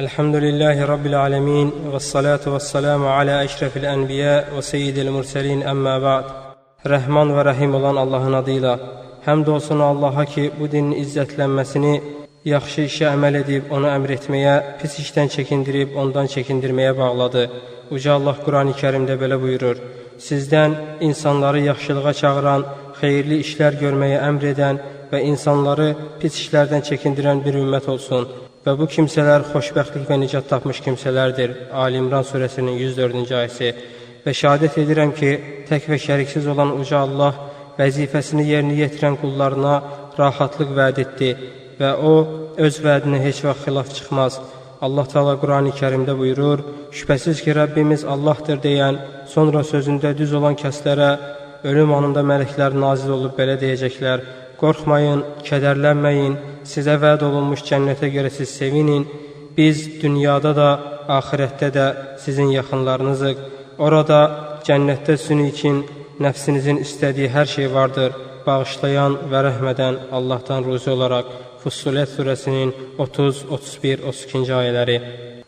Elhamdülillahi Rabbil alemin və salatu və salamu alə əşrəfil ənbiyə və seyyidil mürsəlin, əmmə ba'd. Rəhman və rəhim olan Allahın adıyla. Həmd olsun Allaha ki, bu dinin izzətlənməsini yaxşı işə əməl edib onu əmr etməyə, pis işdən çəkindirib ondan çəkindirməyə bağladı. Uca Allah Qurani Kərimdə belə buyurur: Sizdən insanları yaxşılığa çağıran, xeyirli işlər görməyə əmr edən və insanları pis işlərdən çəkindirən bir ümmət olsun. Və bu kimsələr xoşbəxtlik və nicat tapmış kimsələrdir. Ali İmran surəsinin 104-cü ayəsi. Və şəhadət edirəm ki, tək və şəriksiz olan Uca Allah vəzifəsini yerinə yetirən qullarına rahatlıq vəd etdi və o, öz vədinə heç vaxt xilaf çıxmaz. Allah Teala Qurani Kərimdə buyurur: Şübhəsiz ki, Rəbbimiz Allahdır deyən, sonra sözündə düz olan kəslərə ölüm anında mələklər nazil olub belə deyəcəklər: Qorxmayın, kədərlənməyin, sizə vəd olunmuş cənnətə görə siz sevinin. Biz dünyada da, axirətdə də sizin yaxınlarınızıq. Orada cənnətdə sizin üçün nəfsinizin istədiyi hər şey vardır. Bağışlayan və rəhm edən Allahdan ruzi olaraq. Fussulət surəsinin 30, 31, 32-ci ayələri.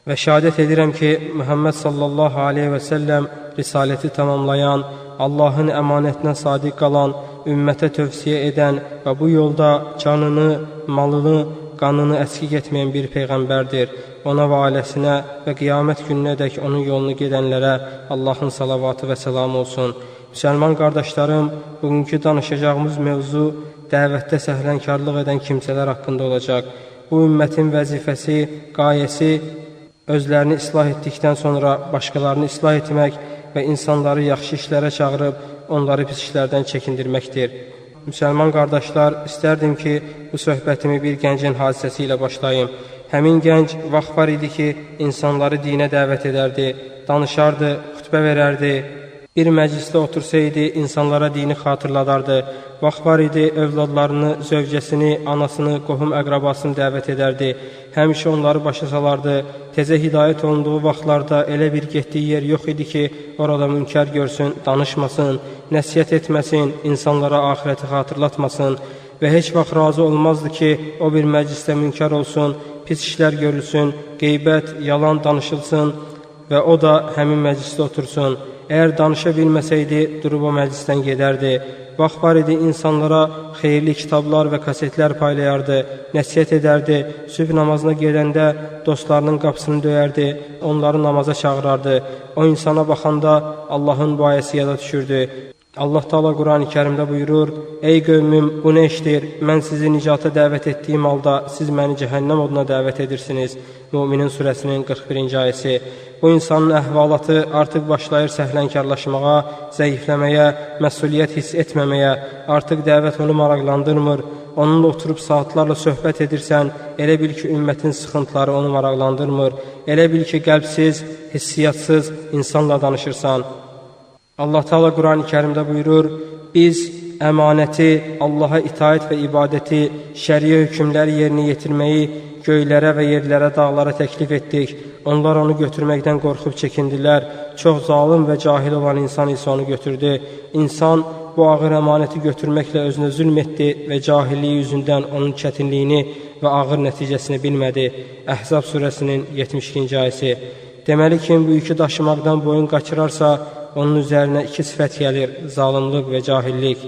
Və şəhadət edirəm ki, Muhammed sallallahu aleyhi və səlləm risaləti tamamlayan, Allahın əmanətinə sadiq qalan, ümmətə tövsiyə edən və bu yolda canını, malını, qanını əskik etməyən bir peyğəmbərdir. Ona və ailəsinə və qiyamət gününədək onun yolunu gedənlərə Allahın salavatı və səlamı olsun. Müsəlman qardaşlarım, bugünkü danışacağımız mövzu dəvətdə səhlənkarlıq edən kimsələr haqqında olacaq. Bu ümmətin vəzifəsi, qayəsi özlərini islah etdikdən sonra başqalarını islah etmək və insanları yaxşı işlərə çağırıb onları pis işlərdən çəkindirməkdir. Müsəlman qardaşlar, istərdim ki, bu söhbətimi bir gəncin hadisəsi ilə başlayım. Həmin gənc vaxt var idi ki, insanları dinə dəvət edərdi, danışardı, xütbə verərdi. Bir məclisdə otursaydı, insanlara dini xatırladardı. Vaxt var idi, övladlarını, zövcəsini, anasını, qohum əqrabasını dəvət edərdi. Həmişə onları başa salardı. Təzə hidayət olunduğu vaxtlarda elə bir getdiyi yer yox idi ki, orada münkər görsün, danışmasın, nəsihət etməsin, insanlara axirəti xatırlatmasın və heç vaxt razı olmazdı ki, o bir məclisdə münkər olsun, pis işlər görülsün, qeybət, yalan danışılsın və o da həmin məclisdə otursun. Əgər danışa bilməsəydi, durub o məclisdən gedərdi. Vaxt var idi, insanlara xeyirli kitablar və kasetlər paylayardı, nəsihət edərdi, sübh namazına gedəndə dostlarının qapısını döyərdi, onları namaza çağırardı. O insana baxanda Allahın bu ayəsi yada düşürdü. Allah Teala Qurani Kərimdə buyurur: Ey qövmüm, bu nə işdir? Mən sizi nicata dəvət etdiyim halda siz məni cəhənnəm oduna dəvət edirsiniz. Müminin surəsinin 41-ci ayəsi. Bu insanın əhvalatı artıq başlayır səhlənkarlaşmağa, zəifləməyə, məsuliyyət hiss etməməyə. Artıq dəvət onu maraqlandırmır. Onunla oturub saatlarla söhbət edirsən, elə bil ki, ümmətin sıxıntıları onu maraqlandırmır. Elə bil ki, qəlbsiz, hissiyatsız insanla danışırsan. Allah Teala Qurani Kərimdə buyurur: Biz əmanəti, Allaha itaət və ibadəti, şəriə hökmləri yerinə yetirməyi göylərə və yerlərə, dağlara təklif etdik. Onlar onu götürməkdən qorxub çəkindilər. Çox zalım və cahil olan insan isə onu götürdü. İnsan bu ağır əmanəti götürməklə özünə zülm etdi və cahilliyi yüzündən onun çətinliyini və ağır nəticəsini bilmədi. Əhzab surəsinin 72-ci ayəsi. Deməli, kim bu yükü daşımaqdan boyun qaçırarsa, onun üzərinə iki sifət gəlir: zalımlıq və cahillik.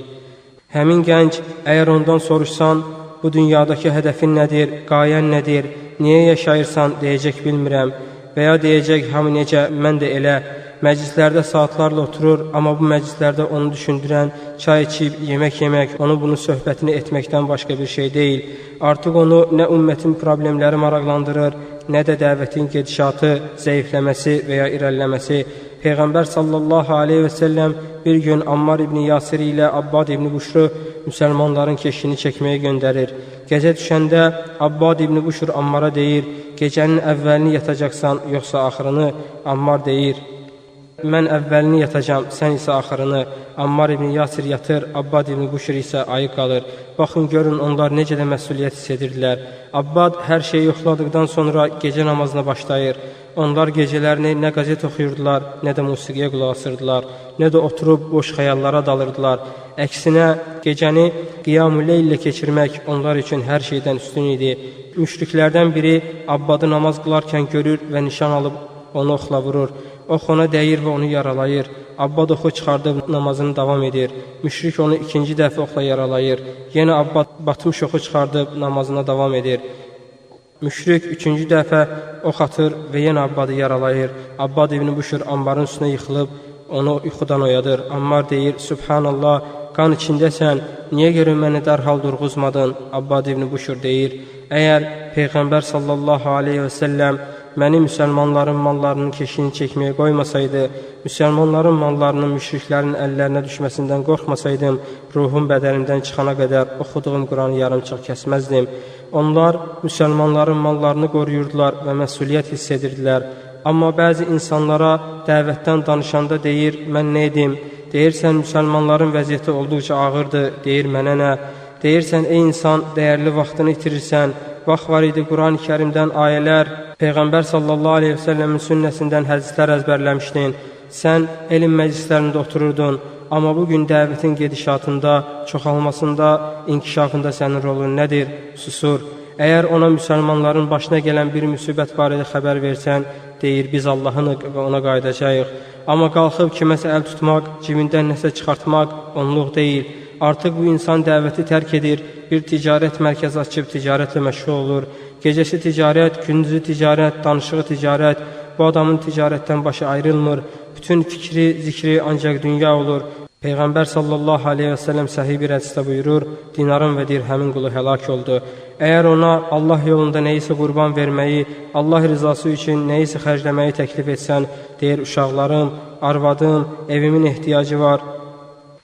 Həmin gənc, əgər ondan soruşsan, bu dünyadakı hədəfin nədir, qayən nədir, niyə yaşayırsan, deyəcək bilmirəm və ya deyəcək hamı necə, mən də elə. Məclislərdə saatlarla oturur, amma bu məclislərdə onu düşündürən çay içib, yemək yemək, onu bunun söhbətini etməkdən başqa bir şey deyil. Artıq onu nə ümmətin problemləri maraqlandırır, nə də dəvətin gedişatı, zəifləməsi və ya irəliləməsi. Peyğəmbər sallallahu aleyhi və səlləm bir gün Ammar ibn Yasir ilə Abbad ibn Buşru müsəlmanların keşiyini çəkməyə göndərir. Gecə düşəndə Abbad ibn Buşr Ammara deyir: gecənin əvvəlini yatacaqsan, yoxsa axırını? Ammar deyir: mən əvvəlini yatacam, sən isə axırını. Ammar ibn Yasir yatır, Abbad ibn Buşr isə ayıq qalır. Baxın, görün, onlar necə də məsuliyyət hiss edirdilər. Abbad hər şeyi yoxladıqdan sonra gecə namazına başlayır. Onlar gecələrini nə qəzet oxuyurdular, nə də musiqiyə qulaq asırdılar, nə də oturub boş xəyallara dalırdılar. Əksinə, gecəni qiyam-ü leyl ilə keçirmək onlar üçün hər şeydən üstün idi. Müşriklərdən biri Abbadı namaz qılarkən görür və nişan alıb onu oxla vurur. Ox ona dəyir və onu yaralayır. Abbad oxu çıxardıb namazını davam edir. Müşrik onu ikinci dəfə oxla yaralayır. Yenə Abbad batmış oxu çıxardıb namazına davam edir. Müşrik üçüncü dəfə ox atır və yenə Abbadı yaralayır. Abbad ibn Büşr ambarın üstünə yıxılıb onu yuxudan oyadır. Ammar deyir, Sübhanallah, qan içindəsən, niyə görə məni dərhal durğuzmadın? Abbad ibn Büşr deyir, əgər Peyğəmbər sallallahu aleyhi və səlləm məni müsəlmanların mallarının keşiyini çəkməyə qoymasaydı, müsəlmanların mallarının müşriklərin əllərinə düşməsindən qorxmasaydım, ruhum bədənimdən çıxana qədər oxuduğum Quranı yarımçıq kəsməzdim. Onlar müsəlmanların mallarını qoruyurdular və məsuliyyət hiss edirdilər. Amma bəzi insanlara dəvətdən danışanda deyir, mən nə edim? Deyirsən, müsəlmanların vəziyyəti olduqca ağırdır, deyir, mənə nə? Deyirsən, ey insan, dəyərli vaxtını itirirsən. Vaxt var idi Quran-ı Kərimdən ayələr, Peyğəmbər sallallahu aleyhi və səlləmin sünnəsindən hədislər əzbərləmişdin. Sən elm məclislərində otururdun. Amma bugün dəvətin gedişatında, çoxalmasında, inkişafında sənin rolun nədir? Susur. Əgər ona müsəlmanların başına gələn bir müsibət barədə xəbər versən, deyir, biz Allahınıq və ona qayıdacağıq. Amma qalxıb kiməsə əl tutmaq, cibindən nəsə çıxartmaq onluq deyil. Artıq bu insan dəvəti tərk edir, bir ticarət mərkəzi açıb ticarətlə məşğul olur. Gecəsi ticarət, gündüzü ticarət, danışığı ticarət. Bu adamın ticarətdən başı ayrılmır. Bütün fikri, zikri ancaq dünya olur. Peyğəmbər sallallahu aleyhi və səlləm səhih bir hədisdə buyurur, dinarın və dirhəmin qulu həlak oldu. Əgər ona Allah yolunda nəyisə qurban verməyi, Allah rızası üçün nəyisə xərcləməyi təklif etsən, deyir, uşaqlarım, arvadım, evimin ehtiyacı var,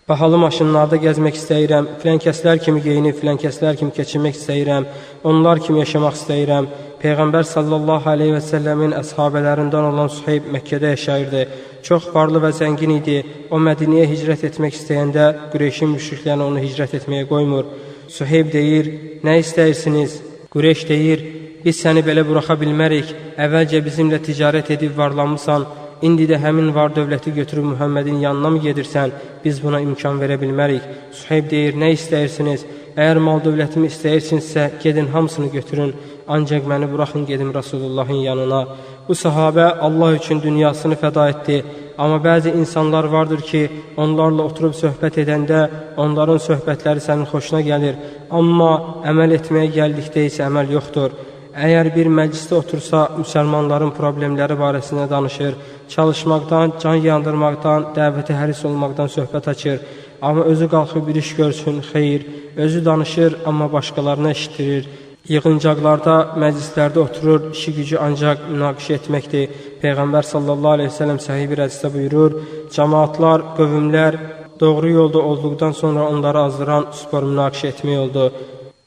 bahalı maşınlarda gəzmək istəyirəm, filankəslər kimi geyinib, filankəslər kimi keçinmək istəyirəm, onlar kimi yaşamaq istəyirəm. Peyğəmbər sallallahu aleyhi və səlləmin əshabələrindən olan Suheyb Məkkədə yaşayırdı. Çox varlı və zəngin idi. O Mədiniyə hicrət etmək istəyəndə Qureyşin müşriklərini onu hicrət etməyə qoymur. Suheyb deyir, nə istəyirsiniz? Qureyş deyir, biz səni belə buraxa bilmərik. Əvvəlcə bizimlə ticarət edib varlanmısan. İndi də həmin var dövləti götürüb Muhammedin yanına mı gedirsən? Biz buna imkan verə bilmərik. Suheyb deyir, nə istəyirsiniz? Əgər mal dövlətimi istəyirsinizsə, gedin hamısını götürün. Ancaq məni buraxın gedim Rasulullahın yanına. Bu sahabə Allah üçün dünyasını fəda etdi. Amma bəzi insanlar vardır ki, onlarla oturub söhbət edəndə onların söhbətləri sənin xoşuna gəlir. Amma əməl etməyə gəldikdə isə əməl yoxdur. Əgər bir məclisdə otursa, müsəlmanların problemləri barəsində danışır, çalışmaqdan, can yandırmaqdan, dəvətə həris olmaqdan söhbət açır. Amma özü qalxıb bir iş görsün, xeyir, özü danışır, amma başqalarına eşitdirir. Yığıncaqlarda, məclislərdə oturur, işi gücü ancaq münaqişə etməkdir. Peyğəmbər sallallahu aleyhi ve sellem səhih bir hədisdə buyurur, cəmaatlar, qövmlər doğru yolda olduqdan sonra onları azdıran spor münaqişə etmək oldu.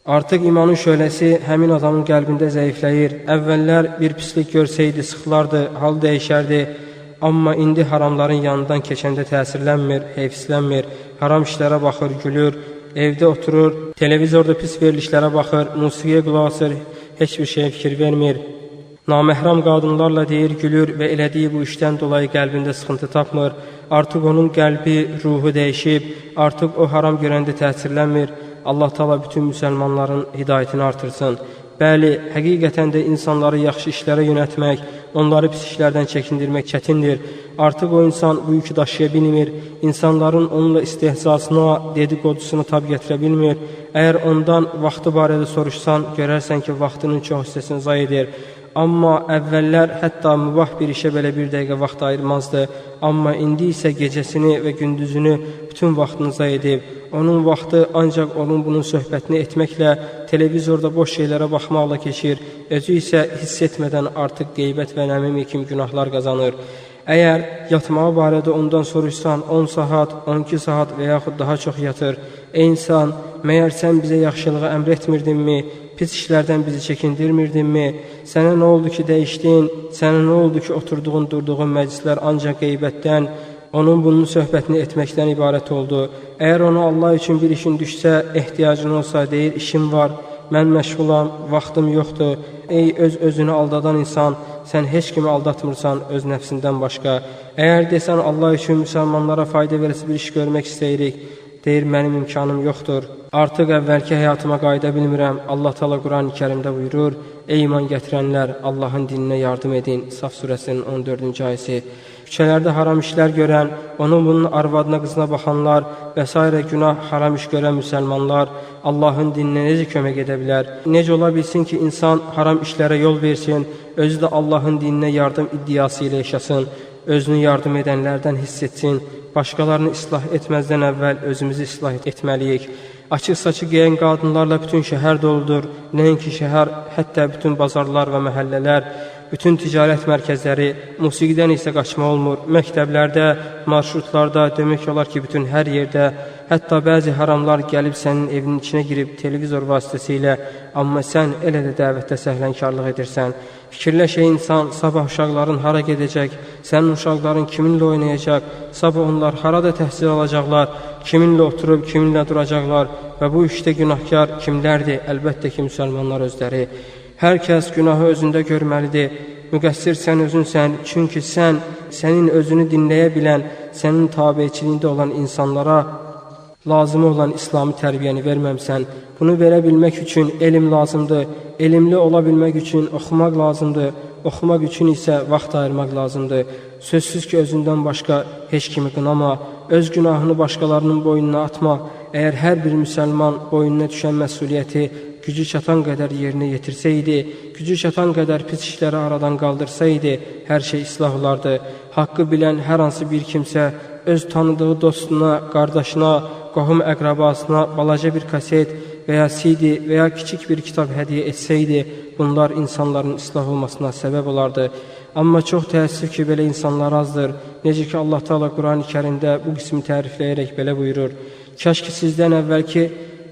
Artıq imanın şöləsi həmin adamın qəlbində zəifləyir. Əvvəllər bir pislik görsəydi, sıxılardı, hal dəyişərdi. Amma indi haramların yanından keçəndə təsirlənmir, heyfslənmir, haram işlərə baxır, gülür, evdə oturur, televizorda pis verilişlərə baxır, musiqiyə qulaq asır, heç bir şeyə fikir vermir. Naməhrəm qadınlarla deyir, gülür və elədiyi bu işdən dolayı qəlbində sıxıntı tapmır. Artıq onun qəlbi, ruhu dəyişib, artıq o haram görəndə təsirlənmir. Allah Teala bütün müsəlmanların hidayətini artırsın. Bəli, həqiqətən də insanları yaxşı işlərə yönəltmək, onları pis işlərdən çəkindirmək çətindir. Artıq o insan bu yükü daşıya bilmir, insanların onunla istehzasına, dedikodusuna tab gətirə bilmir. Əgər ondan vaxtı barədə soruşsan, görərsən ki, vaxtının çox hissəsini zayi edir. Amma əvvəllər hətta mübah bir işə belə bir dəqiqə vaxt ayırmazdı. Amma indi isə gecəsini və gündüzünü bütün vaxtını zayi edib. Onun vaxtı ancaq onun bunun söhbətini etməklə, televizorda boş şeylərə baxmaqla keçir. Özü isə hiss etmədən artıq qeybət və nəmimi kimi günahlar qazanır. Əgər yatmağı barədə ondan soruşsan, 10 saat, 12 saat və yaxud daha çox yatır. Ey insan, məyər sən bizə yaxşılığı əmr etmirdinmi? Pis işlərdən bizi çəkindirmirdinmi? Sənə nə oldu ki, dəyişdin? Sənə nə oldu ki, oturduğun, durduğun məclislər ancaq qeybətdən, onun bunun söhbətini etməkdən ibarət oldu? Əgər ona Allah üçün bir işin düşsə, ehtiyacın olsa, deyir, işim var, mən məşğulam, vaxtım yoxdur. Ey öz-özünü aldadan insan, sən heç kimi aldatmırsan öz nəfsindən başqa. Əgər desən, Allah üçün müsəlmanlara fayda verəsi bir iş görmək istəyirik, Deyir, mənim imkanım yoxdur. Artıq əvvəlki həyatıma qayıda bilmirəm. Allah Teala Quran-ı Kərimdə buyurur, ey iman gətirənlər, Allahın dininə yardım edin. Saf surəsinin 14-cü ayəsi. Küçələrdə haram işlər görən, onun bunun arvadına, qızına baxanlar və s. günah, haram iş görən müsəlmanlar Allahın dininə necə kömək edə bilər? Necə ola bilsin ki, insan haram işlərə yol versin, özü də Allahın dininə yardım iddiası ilə yaşasın, özünü yardım edənlərdən hiss etsin, başqalarını islah etməzdən əvvəl özümüzü islah etməliyik. Açıq-saçıq geyən qadınlarla bütün şəhər doludur. Nəinki şəhər, hətta bütün bazarlar və məhəllələr, bütün ticarət mərkəzləri, musiqidən isə qaçma olmur. Məktəblərdə, marşrutlarda, demək olar ki, bütün hər yerdə, hətta bəzi haramlar gəlib sənin evinin içinə girib televizor vasitəsilə, amma sən elə də dəvətdə səhlənkarlıq edirsən. Fikirləş ey insan, sabah uşaqların hara gedəcək, sənin uşaqların kiminlə oynayacaq, sabah onlar harada təhsil alacaqlar, kiminlə oturub, kiminlə duracaqlar və bu işdə günahkar kimlərdir? Əlbəttə ki, müsəlmanlar özləri. Hər kəs günahı özündə görməlidir. Müqəssir sən özünsən, çünki sən, sənin özünü dinləyə bilən, sənin tabeçiliyində olan insanlara lazımı olan İslami tərbiyəni verməmsən. Bunu verə bilmək üçün elm lazımdır. Elmli ola bilmək üçün oxumaq lazımdır. Oxumaq üçün isə vaxt ayırmaq lazımdır. Sözsüz ki, özündən başqa heç kimi qınama. Öz günahını başqalarının boynuna atma. Əgər hər bir müsəlman boynuna düşən məsuliyyəti gücü çatan qədər yerinə yetirsəydi, gücü çatan qədər pis işləri aradan qaldırsaydı, hər şey islah olardı. Haqqı bilən hər hansı bir kimsə öz tanıdığı dostuna, qardaşına, qohum əqrabasına balaca bir kaset və ya CD və ya kiçik bir kitab hədiyyə etsəydi, bunlar insanların islah olmasına səbəb olardı. Amma çox təəssüf ki, belə insanlar azdır. Necə ki, Allah Teala Quran-ı Kərimdə bu qismi tərifləyərək belə buyurur. Kaş ki, sizdən əvvəlki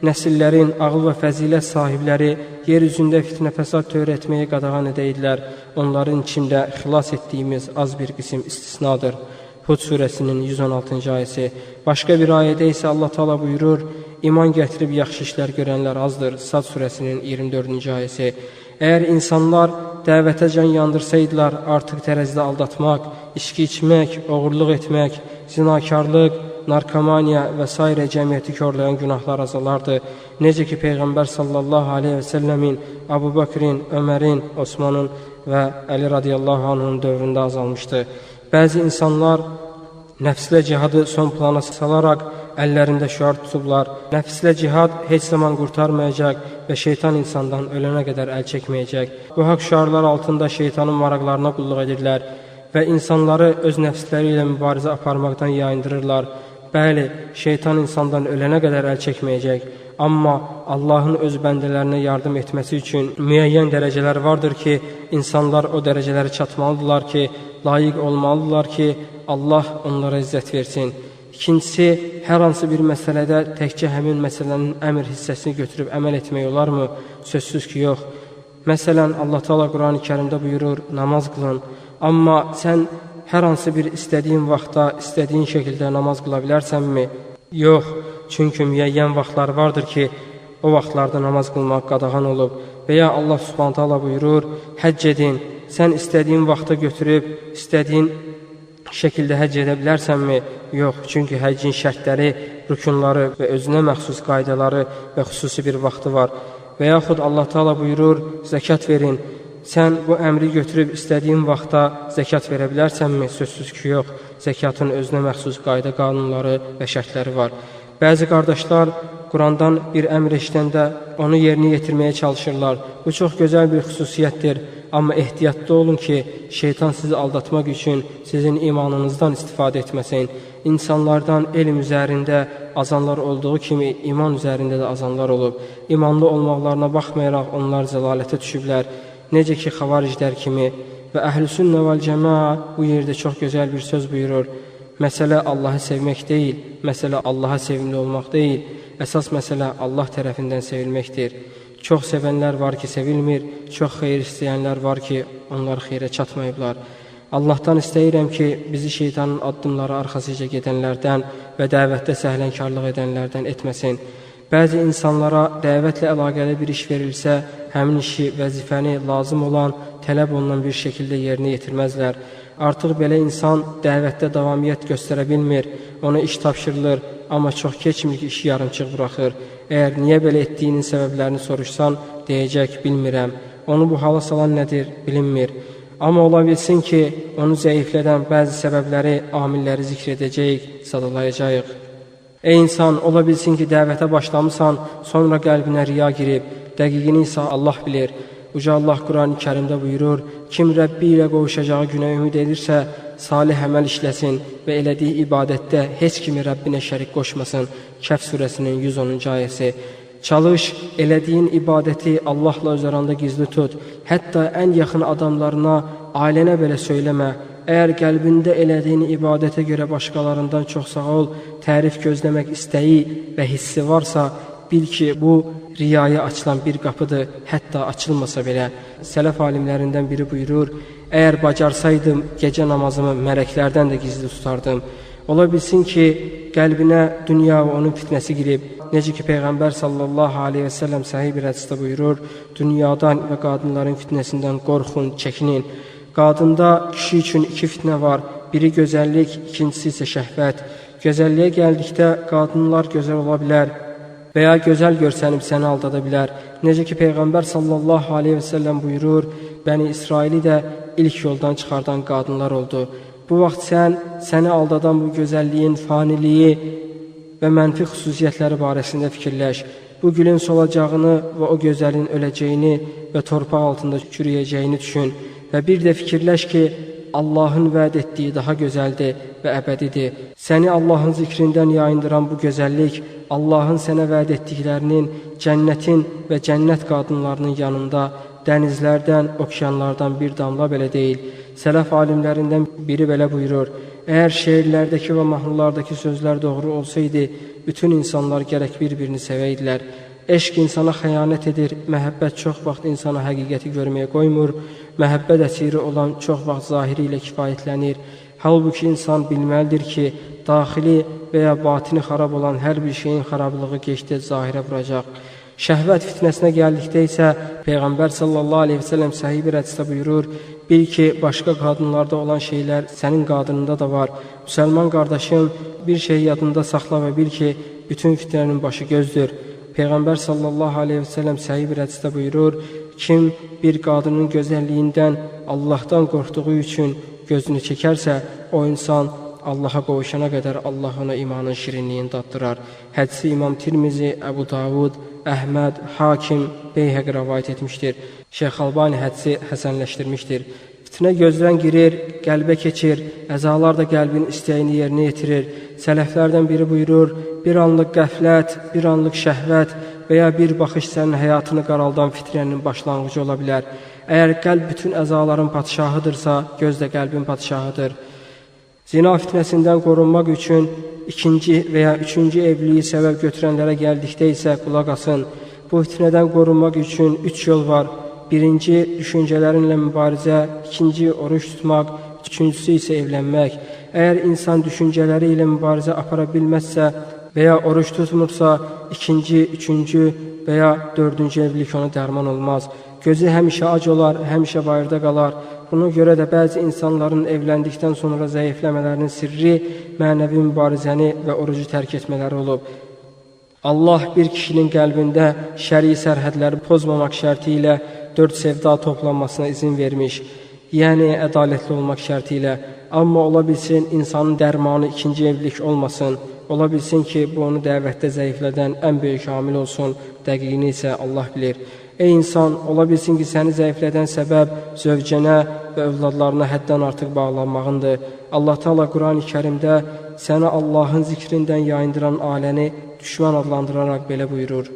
nəsillərin ağıl və fəzilət sahibləri yer üzündə fitnə fəsad törətməyi qadağan edəydilər. Onların içində xilas etdiyimiz az bir qism istisnadır. Hud surəsinin 116-cı ayəsi. Başqa bir ayədə isə Allah Teala buyurur, iman gətirib yaxşı işlər görənlər azdır. Sad surəsinin 24-cü ayəsi. Əgər insanlar dəvətə can yandırsaydılar, artıq tərəzidə aldatmaq, içki içmək, oğurluq etmək, zinakarlıq, narkomaniya və s. cəmiyyəti korlayan günahlar azalardı. Necə ki, Peyğəmbər sallallahu aleyhi və səlləmin, Abu Bakrin, Ömərin, Osmanın və Əli radiyallahu anhın dövründə azalmışdı. Bəzi insanlar nəfslə cihadı son plana salaraq əllərində şüar tutublar. Nəfslə cihad heç zaman qurtarmayacaq və şeytan insandan ölənə qədər əl çəkməyəcək. Bu haqq şüarlar altında şeytanın maraqlarına qulluq edirlər və insanları öz nəfsləri ilə mübarizə aparmaqdan yayındırırlar. Bəli, şeytan insandan ölənə qədər əl çəkməyəcək. Amma Allahın öz bəndələrinə yardım etməsi üçün müəyyən dərəcələr vardır ki, insanlar o dərəcələrə çatmalıdırlar ki, layiq olmalıdırlar ki, Allah onlara izzət versin. İkincisi, hər hansı bir məsələdə təkcə həmin məsələnin əmr hissəsini götürüb əməl etmək olarmı? Sözsüz ki, yox. Məsələn, Allah Teala Quran-ı Kərimdə buyurur, namaz qılın. Amma sən hər hansı bir istədiyin vaxtda, istədiyin şəkildə namaz qıla bilərsənmi? Yox, çünki müəyyən vaxtlar vardır ki, o vaxtlarda namaz qılmaq qadağan olub. Və ya Allah Subhanahu taala buyurur, həcc edin. Sən istədiyin vaxta götürüb, istədiyin şəkildə həcc edə bilərsənmi? Yox, çünki həccin şərtləri, rükunları və özünə məxsus qaydaları və xüsusi bir vaxtı var. Və yaxud Allah Teala buyurur, zəkat verin. Sən bu əmri götürüb istədiyin vaxtda zəkat verə bilərsənmi? Sözsüz ki, yox. Zəkatın özünə məxsus qayda qanunları və şərtləri var. Bəzi qardaşlar Qurandan bir əmr eşidəndə onu yerinə yetirməyə çalışırlar. Bu çox gözəl bir xüsusiyyətdir. Amma ehtiyatlı olun ki, şeytan sizi aldatmaq üçün sizin imanınızdan istifadə etməsin. İnsanlardan elm üzərində azanlar olduğu kimi iman üzərində də azanlar olub. İmanlı olmaqlarına baxmayaraq onlar zəlalətə düşüblər. Necə ki, xavariclər kimi. Və əhl-i sünnə vəl cəmaa bu yerdə çox gözəl bir söz buyurur. Məsələ Allahı sevmək deyil, məsələ Allaha sevimli olmaq deyil, əsas məsələ Allah tərəfindən sevilməkdir. Çox sevənlər var ki, sevilmir, çox xeyir istəyənlər var ki, onlar xeyrə çatmayıblar. Allahdan istəyirəm ki, bizi şeytanın addımları arxasıca gedənlərdən və dəvətdə səhlənkarlıq edənlərdən etməsin. Bəzi insanlara dəvətlə əlaqəli bir iş verilsə, həmin işi, vəzifəni lazım olan, tələb olunan bir şəkildə yerinə yetirməzlər. Artıq belə insan dəvətdə davamiyyət göstərə bilmir, ona iş tapşırılır, amma çox keçmir ki, işi yarımçıq buraxır. Əgər niyə belə etdiyinin səbəblərini soruşsan, deyəcək, bilmirəm. Onu bu hala salan nədir, bilinmir. Amma ola bilsin ki, onu zəiflədən bəzi səbəbləri, amilləri zikr edəcəyik, sadalayacağıq. Ey insan, ola bilsin ki, dəvətə başlamısan, sonra qəlbinə riya girib, dəqiqini isə Allah bilir. Uca Allah Qurani Kərimdə buyurur, kim Rəbbi ilə qovuşacağı günə ümid edirsə, salih əməl işləsin və elədiyi ibadətdə heç kimi Rəbbinə şərik qoşmasın. Kəhf surəsinin 110-cu ayəsi. Çalış, elədiyin ibadəti Allahla öz aranda gizli tut. Hətta ən yaxın adamlarına, ailənə belə söyləmə. Əgər qəlbində elədiyin ibadətə görə başqalarından çox sağ ol, tərif gözləmək istəyi və hissi varsa, bil ki, bu riyaya açılan bir qapıdır, hətta açılmasa belə. Sələf alimlərindən biri buyurur, əgər bacarsaydım, gecə namazımı mələklərdən də gizli tutardım. Ola bilsin ki, qəlbinə dünya və onun fitnəsi girib. Necə ki, Peyğəmbər sallallahu aleyhi və səlləm səhih bir hədisdə buyurur, dünyadan və qadınların fitnəsindən qorxun, çəkinin. Qadında kişi üçün iki fitnə var, biri gözəllik, ikincisi isə şəhvət. Gözəlliyə gəldikdə qadınlar gözəl ola bilər və ya gözəl görsənib səni aldada bilər. Necə ki, Peyğəmbər sallallahu aleyhi və səlləm buyurur, Bəni İsraili də ilk yoldan çıxardan qadınlar oldu. Bu vaxt sən, səni aldadan bu gözəlliyin faniliyi və mənfi xüsusiyyətləri barəsində fikirləş. Bu gülün solacağını və o gözəlin öləcəyini və torpaq altında çürüyəcəyini düşün. Və bir də fikirləş ki, Allahın vəd etdiyi daha gözəldir və əbədidir. Səni Allahın zikrindən yayındıran bu gözəllik, Allahın sənə vəd etdiklərinin, cənnətin və cənnət qadınlarının yanında dənizlərdən, okeanlardan bir damla belə deyil. Sələf alimlərindən biri belə buyurur, əgər şeirlərdəki və mahnılardakı sözlər doğru olsaydı, bütün insanlar gərək bir-birini sevəydilər. Eşq insana xəyanət edir, məhəbbət çox vaxt insana həqiqəti görməyə qoymur, məhəbbət əsiri olan çox vaxt zahiri ilə kifayətlənir. Halbuki insan bilməlidir ki, daxili və ya batini xarab olan hər bir şeyin xarablığı gec-tez zahirə vuracaq. Şəhvət fitnəsinə gəldikdə isə Peyğəmbər sallallahu aleyhi və səlləm səhih bir hədisdə buyurur, bil ki, başqa qadınlarda olan şeylər sənin qadınında da var. Müsəlman qardaşım, bir şey yadında saxla və bil ki, bütün fitnənin başı gözdür. Peyğəmbər sallallahu aleyhi və səlləm səhih bir hədisdə buyurur, kim bir qadının gözəlliyindən Allahdan qorxduğu üçün gözünü çəkərsə, o insan Allaha qovuşana qədər Allah ona imanın şirinliyini daddırar. Hədisi İmam Tirmizi, Əbu Davud, Əhməd, Hakim, Beyhəqi rəvayət etmişdir. Şeyx Albani hədisi həsənləşdirmişdir. Fitnə gözdən girir, qəlbə keçir, əzalar da qəlbin istəyini yerinə yetirir. Sələflərdən biri buyurur, bir anlıq qəflət, bir anlıq şəhvət və ya bir baxış sənin həyatını qaraldan fitnənin başlanğıcı ola bilər. Əgər qəlb bütün əzaların padşahıdırsa, göz də qəlbin padşahıdır. Zina fitnəsindən qorunmaq üçün ikinci və ya üçüncü evliliyi səbəb götürənlərə gəldikdə isə qulaq asın. Bu fitnədən qorunmaq üçün üç yol var. Birinci, düşüncələrinlə mübarizə, ikinci, oruç tutmaq, üçüncüsü isə evlənmək. Əgər insan düşüncələri ilə mübarizə apara bilməzsə və ya oruç tutmursa, ikinci, üçüncü və ya dördüncü evlilik ona dərman olmaz. Gözü həmişə ac olar, həmişə bayırda qalar. Buna görə də bəzi insanların evləndikdən sonra zəifləmələrinin sirri mənəvi mübarizəni və orucu tərk etmələri olub. Allah bir kişinin qəlbində şəri sərhədləri pozmamaq şərti ilə 4 sevda toplanmasına izin vermiş, yəni ədalətli olmaq şərti ilə. Amma ola bilsin, insanın dərmanı ikinci evlilik olmasın. Ola bilsin ki, bu onu dəvətdə zəiflədən ən böyük amil olsun, dəqiqini isə Allah bilir. Ey insan, ola bilsin ki, səni zəiflədən səbəb zövcənə və övladlarına həddən artıq bağlanmağındır. Allah Teala Qurani Kərimdə səni Allahın zikrindən yayındıran aləni düşmən adlandıraraq belə buyurur.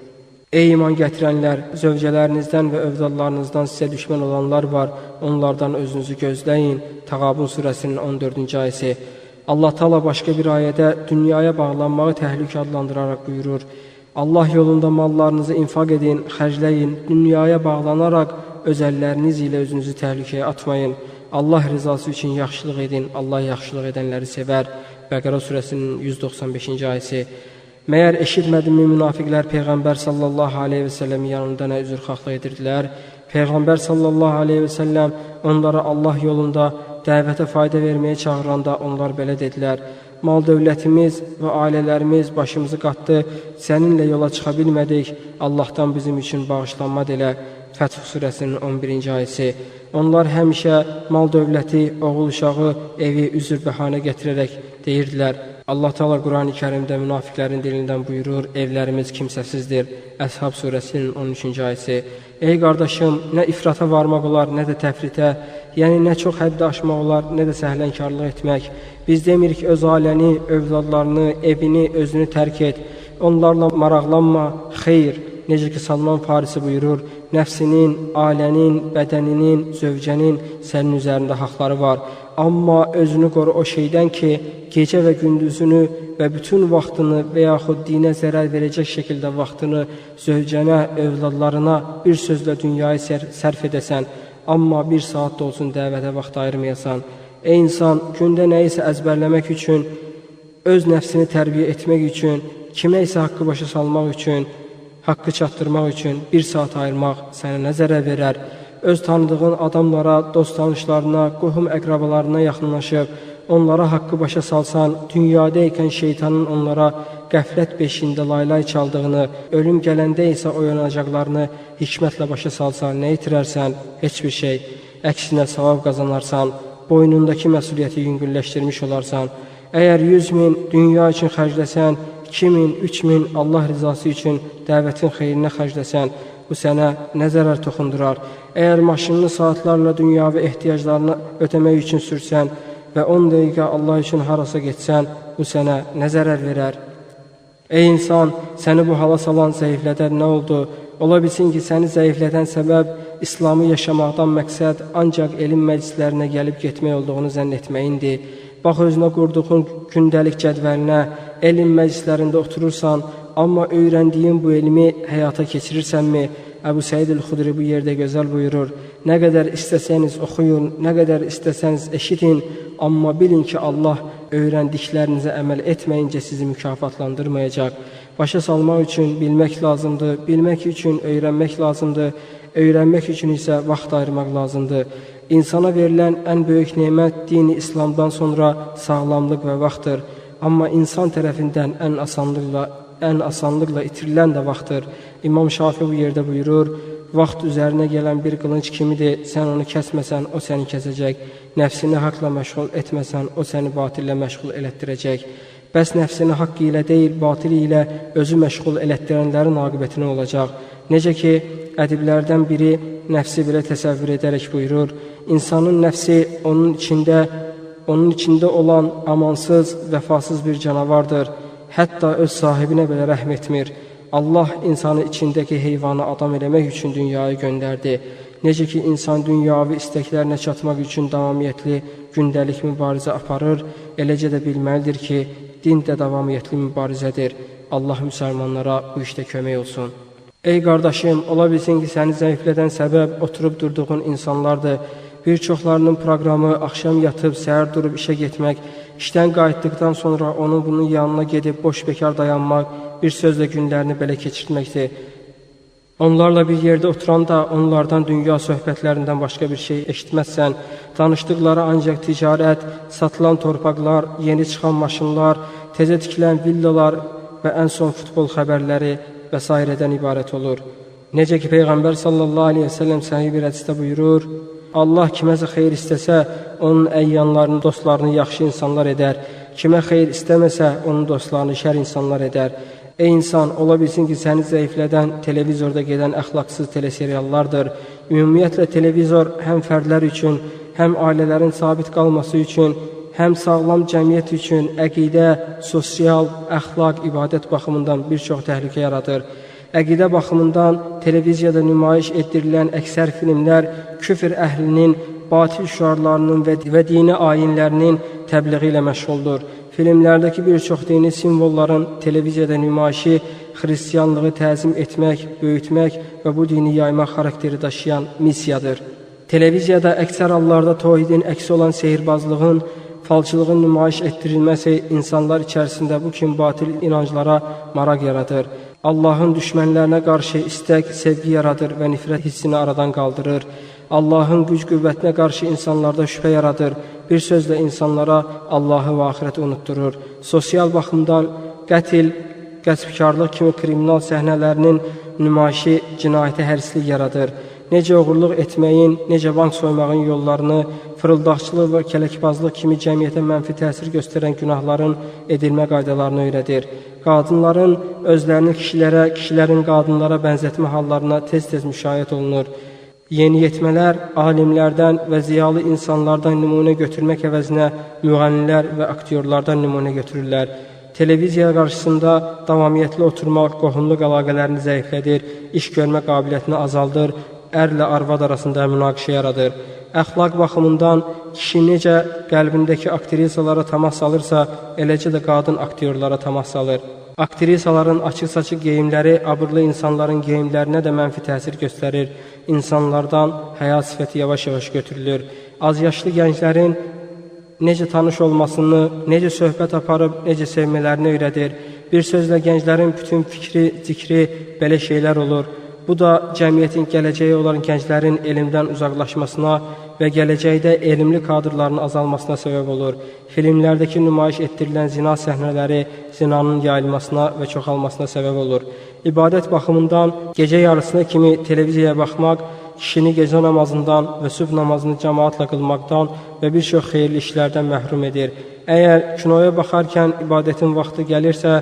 Ey iman gətirənlər, zövcələrinizdən və övladlarınızdan sizə düşmən olanlar var, onlardan özünüzü gözləyin. Təğabun surəsinin 14-cü ayəsi. Allah Teala başqa bir ayədə dünyaya bağlanmağı təhlükə adlandıraraq buyurur. Allah yolunda mallarınızı infaq edin, xərcləyin, dünyaya bağlanaraq öz əlləriniz ilə özünüzü təhlükəyə atmayın. Allah rızası üçün yaxşılıq edin, Allah yaxşılıq edənləri sevər. Bəqərə surəsinin 195-ci ayəsi. Məyər eşitmədinmi münafiqlər Peyğəmbər sallallahu aleyhi və səlləmin yanında nə üzrxahlıq edirdilər? Peyğəmbər sallallahu aleyhi və səlləm onlara Allah yolunda Dəvətə fayda verməyə çağıranda onlar belə dedilər: Mal dövlətimiz və ailələrimiz başımızı qatdı, səninlə yola çıxa bilmədik, Allahdan bizim üçün bağışlanma dilə. Fəth surəsinin 11-ci ayəsi. Onlar həmişə mal dövləti, oğul uşağı, evi üzr bəhanə gətirərək deyirdilər. Allah Teala Qurani Kərimdə münafiqlərin dilindən buyurur: evlərimiz kimsəsizdir. Əshab surəsinin 13-cü ayəsi. Ey qardaşım, nə ifrata varmaq olar, nə də təfritə, yəni nə çox həddi aşmaq olar, nə də səhlənkarlıq etmək. Biz demirik öz ailəni, övladlarını, evini, özünü tərk et, onlarla maraqlanma. Xeyr, necə ki Salman Farisi buyurur, nəfsinin, ailənin, bədəninin, zövcənin sənin üzərində haqları var. Amma özünü qoru o şeydən ki, gecə və gündüzünü və bütün vaxtını və yaxud dinə zərər verəcək şəkildə vaxtını zövcənə, övladlarına, bir sözlə dünyayı sərf edəsən, amma bir saat da olsun dəvətə vaxt ayırmayasan. Ey insan, gündə nəyisə əzbərləmək üçün, öz nəfsini tərbiyə etmək üçün, kimə isə haqqı başa salmaq üçün, haqqı çatdırmaq üçün bir saat ayırmaq sənə nə zərər verər? Öz tanıdığın adamlara, dost tanışlarına, qohum əqrabalarına yaxınlaşıb, onlara haqqı başa salsan, dünyada ikən şeytanın onlara qəflət beşiyində laylay çaldığını, ölüm gələndə isə oyanacaqlarını hikmətlə başa salsan, nə itirərsən? Heç bir şey. Əksinə savab qazanarsan, boynundakı məsuliyyəti yüngülləşdirmiş olarsan. Əgər 100 min dünya üçün xərcləsən, 2 min, 3 min Allah rizası üçün dəvətin xeyrinə xərcləsən, bu sənə nə zərər toxundurar? Əgər maşınını saatlarla dünyavi ehtiyaclarını ödəmək üçün sürsən və 10 dəqiqə Allah üçün harasa getsən, bu sənə nə zərər verər? Ey insan, səni bu hala salan, zəiflədən nə oldu? Ola bilsin ki, səni zəiflədən səbəb İslamı yaşamaqdan məqsəd ancaq elm məclislərinə gəlib getmək olduğunu zənn etməyindir. Bax özünə qurduğun gündəlik cədvəlinə, elm məclislərində oturursan, amma öyrəndiyin bu elmi həyata keçirirsənmi? Əbu Səid el-Xudri bu yerdə gözəl buyurur: nə qədər istəsəniz oxuyun, nə qədər istəsəniz eşitin, amma bilin ki, Allah öyrəndiklərinizə əməl etməyincə sizi mükafatlandırmayacaq. Başa salmaq üçün bilmək lazımdır, bilmək üçün öyrənmək lazımdır, öyrənmək üçün isə vaxt ayırmaq lazımdır. İnsana verilən ən böyük nemət dini İslamdan sonra sağlamlıq və vaxtdır. Amma insan tərəfindən ən asanlıqla itirilən də vaxtdır. İmam Şafi bu yerdə buyurur: vaxt üzərinə gələn bir qılınc kimidir, sən onu kəsməsən, o səni kəsəcək. Nəfsini haqla məşğul etməsən, o səni batillə məşğul elətdirəcək. Bəs nəfsini haqq ilə deyil, batil ilə özü məşğul elətdirənlərin aqibəti nə olacaq? Necə ki, ədiblərdən biri nəfsi belə təsəvvür edərək buyurur: insanın nəfsi onun içində olan amansız, vəfasız bir canavardır. Hətta öz sahibinə belə rəhm etmir. Allah insanı içindəki heyvanı adam eləmək üçün dünyaya göndərdi. Necə ki, insan dünyavi istəklərinə çatmaq üçün davamiyyətli gündəlik mübarizə aparır, eləcə də bilməlidir ki, din də davamiyyətli mübarizədir. Allah müsəlmanlara bu işdə kömək olsun. Ey qardaşım, ola bilsin ki, səni zəiflədən səbəb oturub durduğun insanlardır. Bir çoxlarının proqramı axşam yatıb, səhər durub işə getmək, işdən qayıtdıqdan sonra onun bunun yanına gedib boş bekar dayanmaq, bir sözlə günlərini belə keçirtməkdir. Onlarla bir yerdə oturanda onlardan dünya söhbətlərindən başqa bir şey eşitməzsən. Danışdıqları ancaq ticarət, satılan torpaqlar, yeni çıxan maşınlar, təzə tikilən villalar və ən son futbol xəbərləri və s. ibarət olur. Necə ki, Peyğəmbər sallallahu aleyhi və səlləm səhih bir hədisdə buyurur: Allah kiməsə xeyir istəsə, onun əyyanlarını, dostlarını yaxşı insanlar edər. Kimə xeyir istəməsə, onun dostlarını şər insanlar edər. Ey insan, ola bilsin ki, səni zəiflədən televizorda gedən əxlaqsız teleseriallardır. Ümumiyyətlə, televizor həm fərdlər üçün, həm ailələrin sabit qalması üçün, həm sağlam cəmiyyət üçün əqidə, sosial, əxlaq, ibadət baxımından bir çox təhlükə yaradır. Əqidə baxımından televiziyada nümayiş etdirilən əksər filmlər küfr əhlinin, batil şüarlarının və dini ayinlərinin təbliği ilə məşğuldur. Filmlərdəki bir çox dini simvolların televiziyada nümayişi xristianlığı təzim etmək, böyütmək və bu dini yaymaq xarakteri daşıyan missiyadır. Televiziyada əksər hallarda tohidin əksi olan sehirbazlığın, falçılığın nümayiş etdirilməsi insanlar içərisində bu kimi batil inanclara maraq yaradır. Allahın düşmənlərinə qarşı istək, sevgi yaradır və nifrət hissini aradan qaldırır. Allahın güc-qüvvətinə qarşı insanlarda şübhə yaradır. Bir sözlə insanlara Allahı və axirəti unutdurur. Sosial baxımdan qətl, qəsbkarlıq kimi kriminal səhnələrinin nümayişi cinayətə hərislik yaradır. Necə oğurluq etməyin, necə bank soymağın yollarını, fırıldaqçılıq və kələkbazlıq kimi cəmiyyətə mənfi təsir göstərən günahların edilmə qaydalarını öyrədir. Qadınların özlərini kişilərə, kişilərin qadınlara bənzətmə hallarına tez-tez müşayiət olunur. Yeniyetmələr alimlərdən və ziyalı insanlardan nümunə götürmək əvəzinə müğənnilər və aktyorlardan nümunə götürürlər. Televiziya qarşısında davamiyyətli oturmaq qohumluq əlaqələrini zəiflədir, iş görmə qabiliyyətini azaldır, ərlə arvad arasında münaqişə yaradır. Əxlaq baxımından kişi necə qəlbindəki aktrisalara təmas salırsa, eləcə də qadın aktyorlara təmas salır. Aktrisaların açıq-saçıq geyimləri abırlı insanların geyimlərinə də mənfi təsir göstərir. İnsanlardan həya sifəti yavaş-yavaş götürülür. Azyaşlı gənclərin necə tanış olmasını, necə söhbət aparıb, necə sevmələrini öyrədir. Bir sözlə gənclərin bütün fikri, zikri belə şeylər olur. Bu da cəmiyyətin gələcəyi olan gənclərin elmdən uzaqlaşmasına və gələcəkdə elmli kadrların azalmasına səbəb olur. Filmlərdəki nümayiş etdirilən zina səhnələri zinanın yayılmasına və çoxalmasına səbəb olur. İbadət baxımından gecə yarısına kimi televiziyaya baxmaq, kişini gecə namazından və sübh namazını cəmaatla qılmaqdan və bir çox xeyirli işlərdən məhrum edir. Əgər kinoya baxarkən ibadətin vaxtı gəlirsə,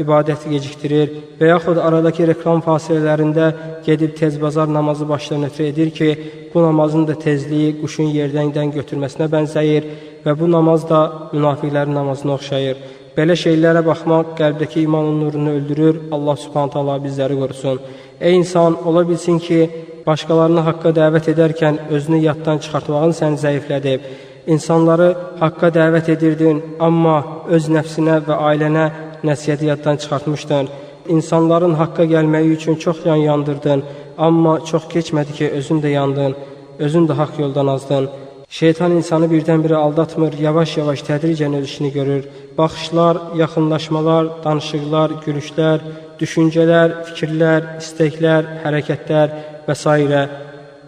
ibadəti gecikdirir və yaxud aradakı reklam fasilələrində gedib tez bazar namazı başdan ötürü edir ki, bu namazın da tezliyi quşun yerdən götürməsinə bənzəyir və bu namaz da münafiqlərin namazına oxşayır. Belə şeylərə baxmaq qəlbdəki imanın nurunu öldürür. Allah Subhanahu taala bizləri qorusun. Ey insan, ola bilsin ki, başqalarını haqqa dəvət edərkən özünü yaddan çıxartmağın səni zəiflədib. İnsanları haqqa dəvət edirdin, amma öz nəfsinə və ailənə nəsihəti yaddan çıxartmışdın. İnsanların haqqa gəlməyi üçün çox yan yandırdın, amma çox keçmədi ki, özün də yandın, özün də haqq yoldan azdın. Şeytan insanı birdən-birə aldatmır, yavaş-yavaş tədricən öz işini görür. Baxışlar, yaxınlaşmalar, danışıqlar, gülüşlər, düşüncələr, fikirlər, istəklər, hərəkətlər və s.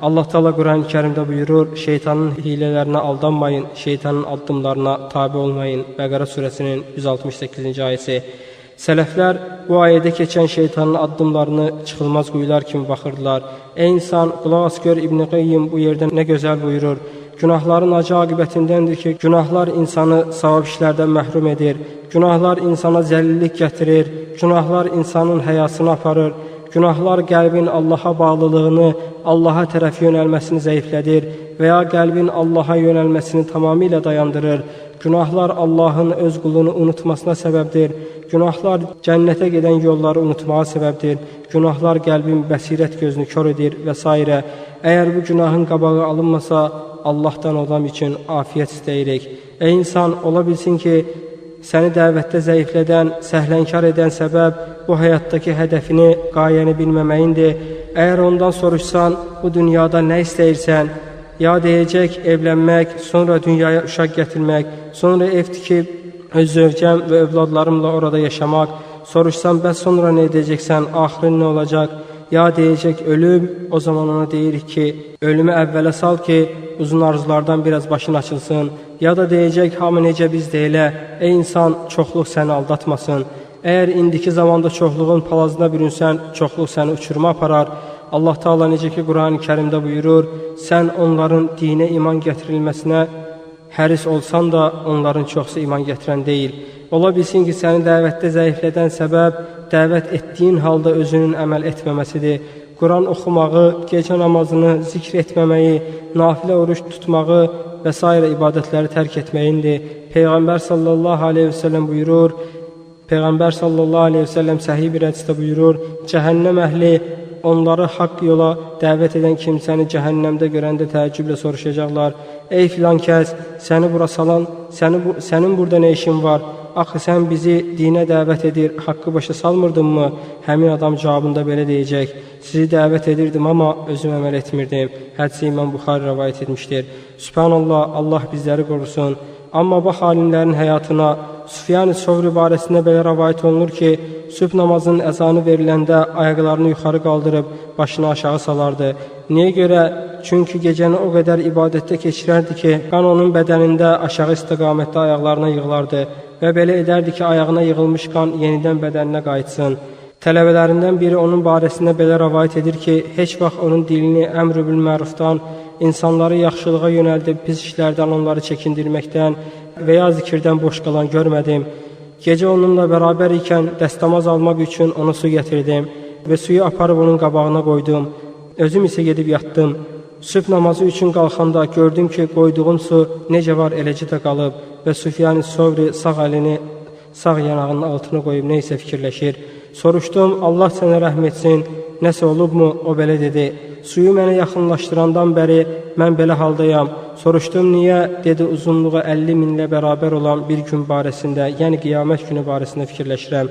Allah Teala Quran-ı Kərimdə buyurur: "Şeytanın hilələrinə aldanmayın, şeytanın addımlarına tabe olmayın." Bəqərə surəsinin 168-ci ayəsi. Sələflər bu ayədə keçən şeytanın addımlarını çıxılmaz quyular kimi baxırdılar. Ey insan, qulaq as gör İbn Qayyim bu yerdə nə gözəl buyurur. Günahların acı aqibətindəndir ki, günahlar insanı savab işlərdən məhrum edir. Günahlar insana zəlillik gətirir. Günahlar insanın həyasını aparır. Günahlar qəlbin Allaha bağlılığını, Allaha tərəf yönəlməsini zəiflədir və ya qəlbin Allaha yönəlməsini tamamilə dayandırır. Günahlar Allahın öz qulunu unutmasına səbəbdir. Günahlar cənnətə gedən yolları unutmağa səbəbdir. Günahlar qəlbin bəsirət gözünü kör edir və s. Əgər bu günahın qabağı alınmasa, Allahdan adam üçün afiyyət istəyirik. Ey insan, ola bilsin ki, səni dəvətdə zəiflədən, səhlənkar edən səbəb bu həyatdakı hədəfini, qayəni bilməməyindir. Əgər ondan soruşsan, bu dünyada nə istəyirsən? Ya deyəcək, evlənmək, sonra dünyaya uşaq gətirmək, sonra ev tikib, öz zövcəm və övladlarımla orada yaşamaq. Soruşsan, bəs sonra nə edəcəksən, axırın nə olacaq? Ya deyəcək, ölüm. O zaman ona deyirik ki, ölümü əvvələ sal ki, uzun arzulardan biraz başın açılsın. Ya da deyəcək, hamı necə biz də elə. Ey insan, çoxluq səni aldatmasın. Əgər indiki zamanda çoxluğun palazına bürünsən, çoxluq səni uçuruma aparar. Allah Teala necə ki Quran-ı Kərimdə buyurur, sən onların dinə iman gətirilməsinə həris olsan da, onların çoxsu iman gətirən deyil. Ola bilsin ki, səni dəvətdə zəiflədən səbəb, dəvət etdiyin halda özünün əməl etməməsidir. Quran oxumağı, gecə namazını, zikr etməməyi, nafilə oruç tutmağı və s. ibadətləri tərk etməyindir. Peyğəmbər sallallahu aleyhi və səlləm buyurur, Peyğəmbər sallallahu aleyhi və səlləm səhih bir hədisdə buyurur, cəhənnəm əhli onları haqq yola dəvət edən kimsəni cəhənnəmdə görəndə təəccüblə soruşacaqlar. Ey filan kəs, səni bura salan, sənin burada nə işin var? Axı sən bizi dinə dəvət edir, haqqı başa salmırdınmı? Həmin adam cavabında belə deyəcək: Sizi dəvət edirdim, amma özüm əməl etmirdim. Hədisi İmam Buxari rəvayət etmişdir. Sübhanallah, Allah bizləri qorusun. Amma bax alimlərin həyatına. Süfyan-ı Sovri barəsində belə rəvayət olunur ki, sübh namazının əzanı veriləndə ayaqlarını yuxarı qaldırıb başını aşağı salardı. Niyə görə? Çünki gecəni o qədər ibadətdə keçirərdi ki, qan onun bədənində aşağı istiqamətdə ayaqlarına yığılardı və belə edərdi ki, ayağına yığılmış qan yenidən bədəninə qayıtsın. Tələbələrindən biri onun barəsində belə rəvayət edir ki, heç vaxt onun dilini əmr-ü bil-mərufdan, insanları yaxşılığa yönəldib pis işlərdən onları çəkindirməkdən və ya zikirdən boş qalan görmədim. Gecə onunla bərabər ikən dəstəmaz almaq üçün ona su gətirdim və suyu aparıb onun qabağına qoydum. Özüm isə gedib yatdım. Sübh namazı üçün qalxanda gördüm ki, qoyduğum su necə var eləcə də qalıb və Süfyan-ı Sovri sağ əlini sağ yanağının altına qoyub nə isə fikirləşir. Soruşdum, Allah sənə rəhm etsin, nəsə olubmu? O belə dedi: Suyu mənə yaxınlaşdırandan bəri mən belə haldayam. Soruşdum, niyə? Dedi, uzunluğu 50 minlə bərabər olan bir gün barəsində, yəni qiyamət günü barəsində fikirləşirəm.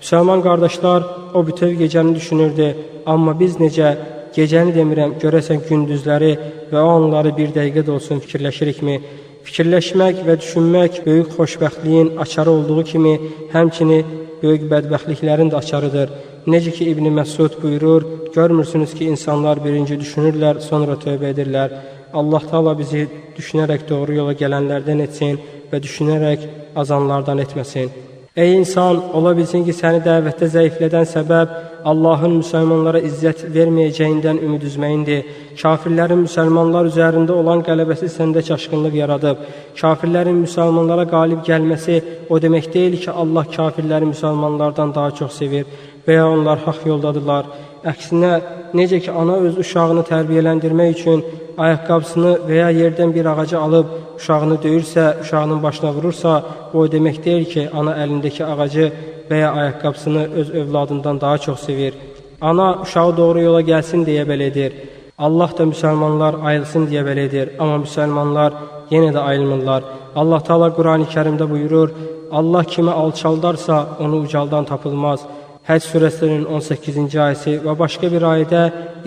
Müsəlman qardaşlar, o bütöv gecəni düşünürdü, amma biz necə? Gecəni demirəm, görəsən gündüzləri və o anları bir dəqiqə də olsun fikirləşirikmi? Fikirləşmək və düşünmək böyük xoşbəxtliyin açarı olduğu kimi, həmçinin böyük bədbəxtliklərin də açarıdır. Necə ki İbn Məsud buyurur, görmürsünüz ki, insanlar birinci düşünürlər, sonra tövbə edirlər. Allah Taala bizi düşünərək doğru yola gələnlərdən etsin və düşünərək azanlardan etməsin. Ey insan, ola bilsin ki, səni dəvətdə zəiflədən səbəb Allahın müsəlmanlara izzət verməyəcəyindən ümid üzməyindir. Kafirlərin müsəlmanlar üzərində olan qələbəsi səndə çaşqınlıq yaradıb. Kafirlərin müsəlmanlara qalib gəlməsi o demək deyil ki, Allah kafirləri müsəlmanlardan daha çox sevir və ya onlar haqq yoldadırlar. Əksinə, necə ki, ana öz uşağını tərbiyələndirmək üçün ayaqqabısını və ya yerdən bir ağacı alıb uşağını döyürsə, uşağının başına vurursa, bu o demək deyil ki, ana əlindəki ağacı və ya ayaqqabısını öz övladından daha çox sevir. Ana uşağı doğru yola gəlsin deyə belə edir. Allah da müsəlmanlar ayılsın deyə belə edir. Amma müsəlmanlar yenə də ayılmırlar. Allah Teala Qurani Kərimdə buyurur: Allah kimi alçaldarsa, onu ucaldan tapılmaz. Həcc surəsinin 18-ci ayəsi və başqa bir ayədə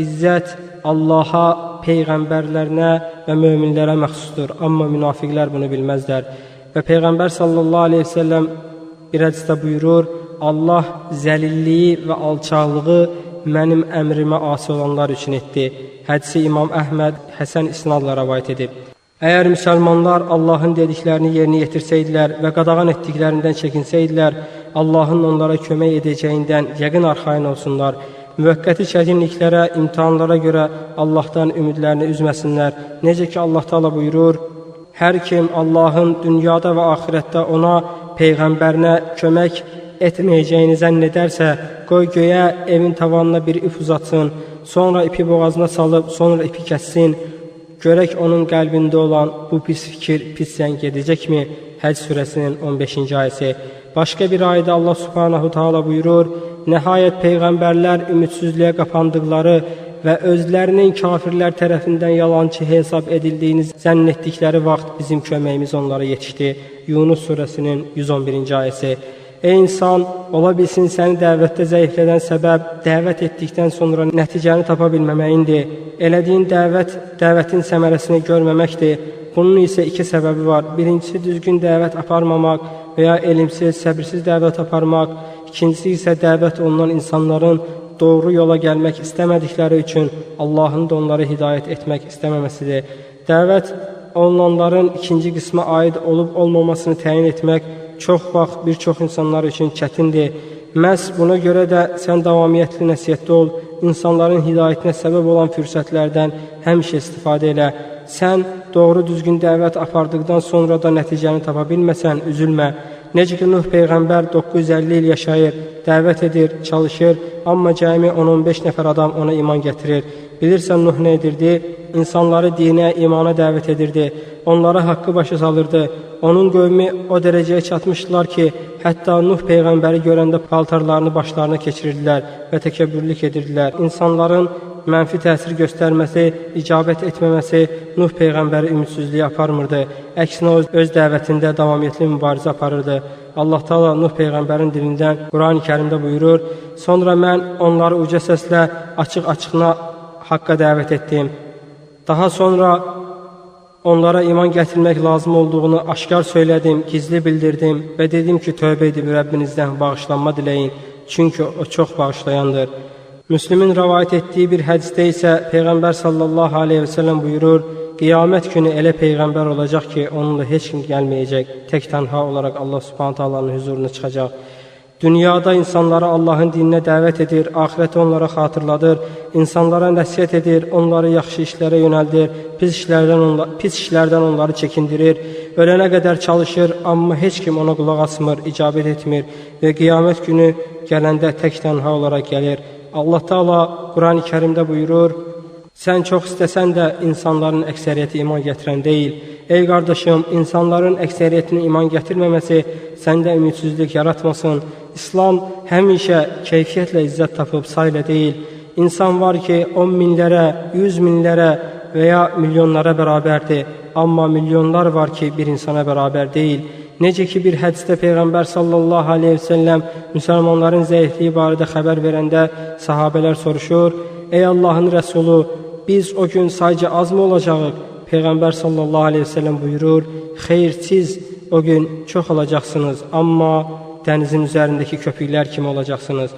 izzət Allaha, peyğəmbərlərinə və möminlərə məxsusdur. Amma münafiqlər bunu bilməzlər. Və Peyğəmbər sallallahu aleyhi ve sellem bir hədisdə buyurur: Allah zəlilliyi və alçaqlığı mənim əmrimə asi olanlar üçün etdi. Hədisi İmam Əhməd Həsən isnadla rəvayət edib. Əgər müsəlmanlar Allahın dediklərini yerinə yetirsəydilər və qadağan etdiklərindən çəkinsəydilər, Allahın onlara kömək edəcəyindən yəqin arxayın olsunlar. Müvəqqəti çətinliklərə, imtahanlara görə Allahdan ümidlərini üzməsinlər. Necə ki Allah Taala buyurur: Hər kim Allahın dünyada və axirətdə ona, peyğəmbərinə kömək etməyəcəyini zənn edərsə, qoy göyə evin tavanına bir ip uzatsın, sonra ipi boğazına salıb, sonra ipi kəssin. Görək onun qəlbində olan bu pis fikir pis zənn gedəcəkmi? Həcc surəsinin 15-ci ayəsi. Başqa bir ayədə Allah Subhanahu Taala buyurur: Nəhayət peyğəmbərlər ümidsizliyə qapandıqları və özlərinin kafirlər tərəfindən yalançı hesab edildiyini zənn etdikləri vaxt bizim köməyimiz onlara yetişdi. Yunus surəsinin 111-ci ayəsi. Ey insan, ola bilsin səni dəvətdə zəiflədən səbəb dəvət etdikdən sonra nəticəni tapa bilməməyindir. Elədiyin dəvət, dəvətin səmərəsini görməməkdir. Bunun isə iki səbəbi var. Birincisi, düzgün dəvət aparmamaq və ya elmsiz, səbirsiz dəvət aparmaq. İkincisi isə dəvət olunan insanların doğru yola gəlmək istəmədikləri üçün Allahın da onları hidayət etmək istəməməsidir. Dəvət olunanların ikinci qismə aid olub olmamasını təyin etmək çox vaxt bir çox insanlar üçün çətindir. Məhz buna görə də sən davamiyyətli nəsihətdə ol, insanların hidayətinə səbəb olan fürsətlərdən həmişə istifadə elə. Sən doğru düzgün dəvət apardıqdan sonra da nəticəni tapa bilməsən, üzülmə. Necə ki Nuh peyğəmbər 950 il yaşayır, dəvət edir, çalışır, amma cəmi 10-15 nəfər adam ona iman gətirir. Bilirsən Nuh nə edirdi? İnsanları dinə, imana dəvət edirdi. Onlara haqqı başa salırdı. Onun qövmi o dərəcəyə çatmışdılar ki, hətta Nuh peyğəmbəri görəndə paltarlarını başlarına keçirirdilər və təkəbbürlük edirdilər. İnsanların mənfi təsir göstərməsi, icabət etməməsi Nuh peyğəmbəri ümidsizliyə aparmırdı. Əksinə o öz dəvətində davamiyyətli mübarizə aparırdı. Allah Taala Nuh peyğəmbərin dilindən Qurani Kərimdə buyurur: "Sonra mən onları uca səslə açıq-açığına haqqa dəvət etdim. Daha sonra onlara iman gətirmək lazım olduğunu aşkar söylədim, gizli bildirdim və dedim ki, tövbə edib Rəbbinizdən bağışlanma diləyin, çünki o çox bağışlayandır." Müslümin rəvayət etdiyi bir hədisdə isə Peyğəmbər sallallahu aleyhi və səlləm buyurur: "Qiyamət günü elə peyğəmbər olacaq ki, onunla heç kim gəlməyəcək, tək tənha olaraq Allah Subhanahu taalanın hüzuruna çıxacaq." Dünyada insanları Allahın dininə dəvət edir, axirəti onlara xatırladır, insanlara nəsihət edir, onları yaxşı işlərə yönəldir, pis işlərdən onları çəkindirir. Ölənə qədər çalışır, amma heç kim ona qulaq asmır, icabət etmir və qiyamət günü gələndə tək tənha olaraq gəlir. Allah Taala Qurani Kərimdə buyurur: "Sən çox istəsən də insanların əksəriyyəti iman gətirən deyil." Ey qardaşım, insanların əksəriyyətinin iman gətirməməsi səndə ümidsizlik yaratmasın. İslam həmişə keyfiyyətlə izzət tapıb, sayla deyil. İnsan var ki, 10 minlərə, 100 minlərə və ya milyonlara bərabərdir. Amma milyonlar var ki, bir insana bərabər deyil. Necə ki, bir hədisdə Peyğəmbər sallallahu aleyhi və səlləm müsəlmanların zəifliyi barədə xəbər verəndə sahabələr soruşur: "Ey Allahın Rəsulu, biz o gün sayca az mı olacağıq?" Peyğəmbər sallallahu aleyhi və səlləm buyurur: "Xeyr, siz o gün çox olacaqsınız, amma dənizin üzərindəki köpüklər kimi olacaqsınız."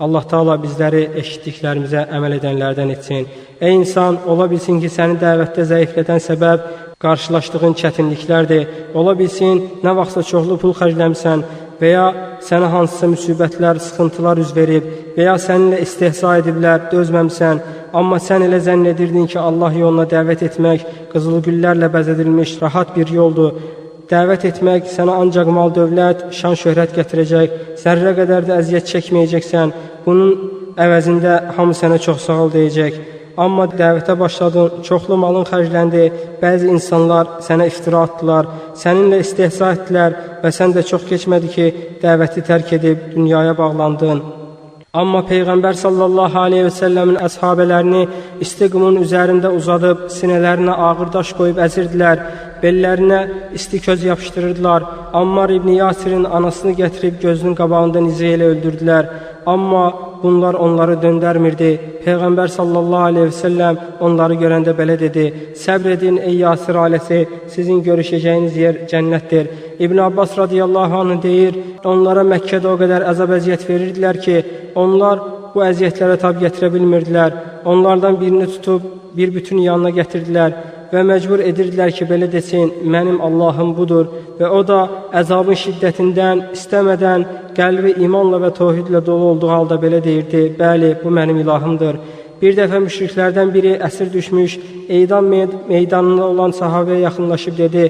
Allah Taala bizləri eşitdiklərimizə əməl edənlərdən etsin. Ey insan, ola bilsin ki, səni dəvətdə zəiflədən səbəb qarşılaşdığın çətinliklərdir. Ola bilsin, nə vaxtsa çoxlu pul xərcləmisən və ya sənə hansısa müsibətlər, sıxıntılar üz verib və ya səninlə istehza ediblər, dözməmsən. Amma sən elə zənn edirdin ki, Allah yoluna dəvət etmək qızıl güllərlə bəzədilmiş rahat bir yoldur. Dəvət etmək sənə ancaq mal, dövlət, şan, şöhrət gətirəcək, zərrə qədər də əziyyət çəkməyəcəksən. Bunun əvəzində hamı sənə çox sağ ol deyəcək. Amma dəvətə başladın, çoxlu malın xərcləndi, bəzi insanlar sənə iftira atdılar, səninlə istehza etdilər və sən də çox keçmədi ki, dəvəti tərk edib dünyaya bağlandın. Amma Peyğəmbər sallallahu aleyhi və səlləmin əshabələrini isti qumun üzərində uzadıb, sinələrinə ağır daş qoyub əzirdilər, bellərinə isti köz yapışdırırdılar. Ammar İbni Yasirin anasını gətirib gözünün qabağında nizə ilə öldürdülər. Amma bunlar onları döndərmirdi. Peyğəmbər sallallahu aleyhi və səlləm onları görəndə belə dedi: "Səbr edin ey Yasir ailəsi, sizin görüşəcəyiniz yer cənnətdir." İbn Abbas radiyallahu anh deyir: "Onlara Məkkədə o qədər əzab əziyyət verirdilər ki, onlar bu əziyyətlərə tab gətirə bilmirdilər. Onlardan birini tutub bir bütün yanına gətirdilər və məcbur edirdilər ki, belə desin: mənim Allahım budur." Və o da əzabın şiddətindən istəmədən qəlbi imanla və təvhidlə dolu olduğu halda belə deyirdi: "Bəli, bu mənim ilahımdır." Bir dəfə müşriklərdən biri əsir düşmüş, Eydan meydanında olan sahabəyə yaxınlaşıb dedi: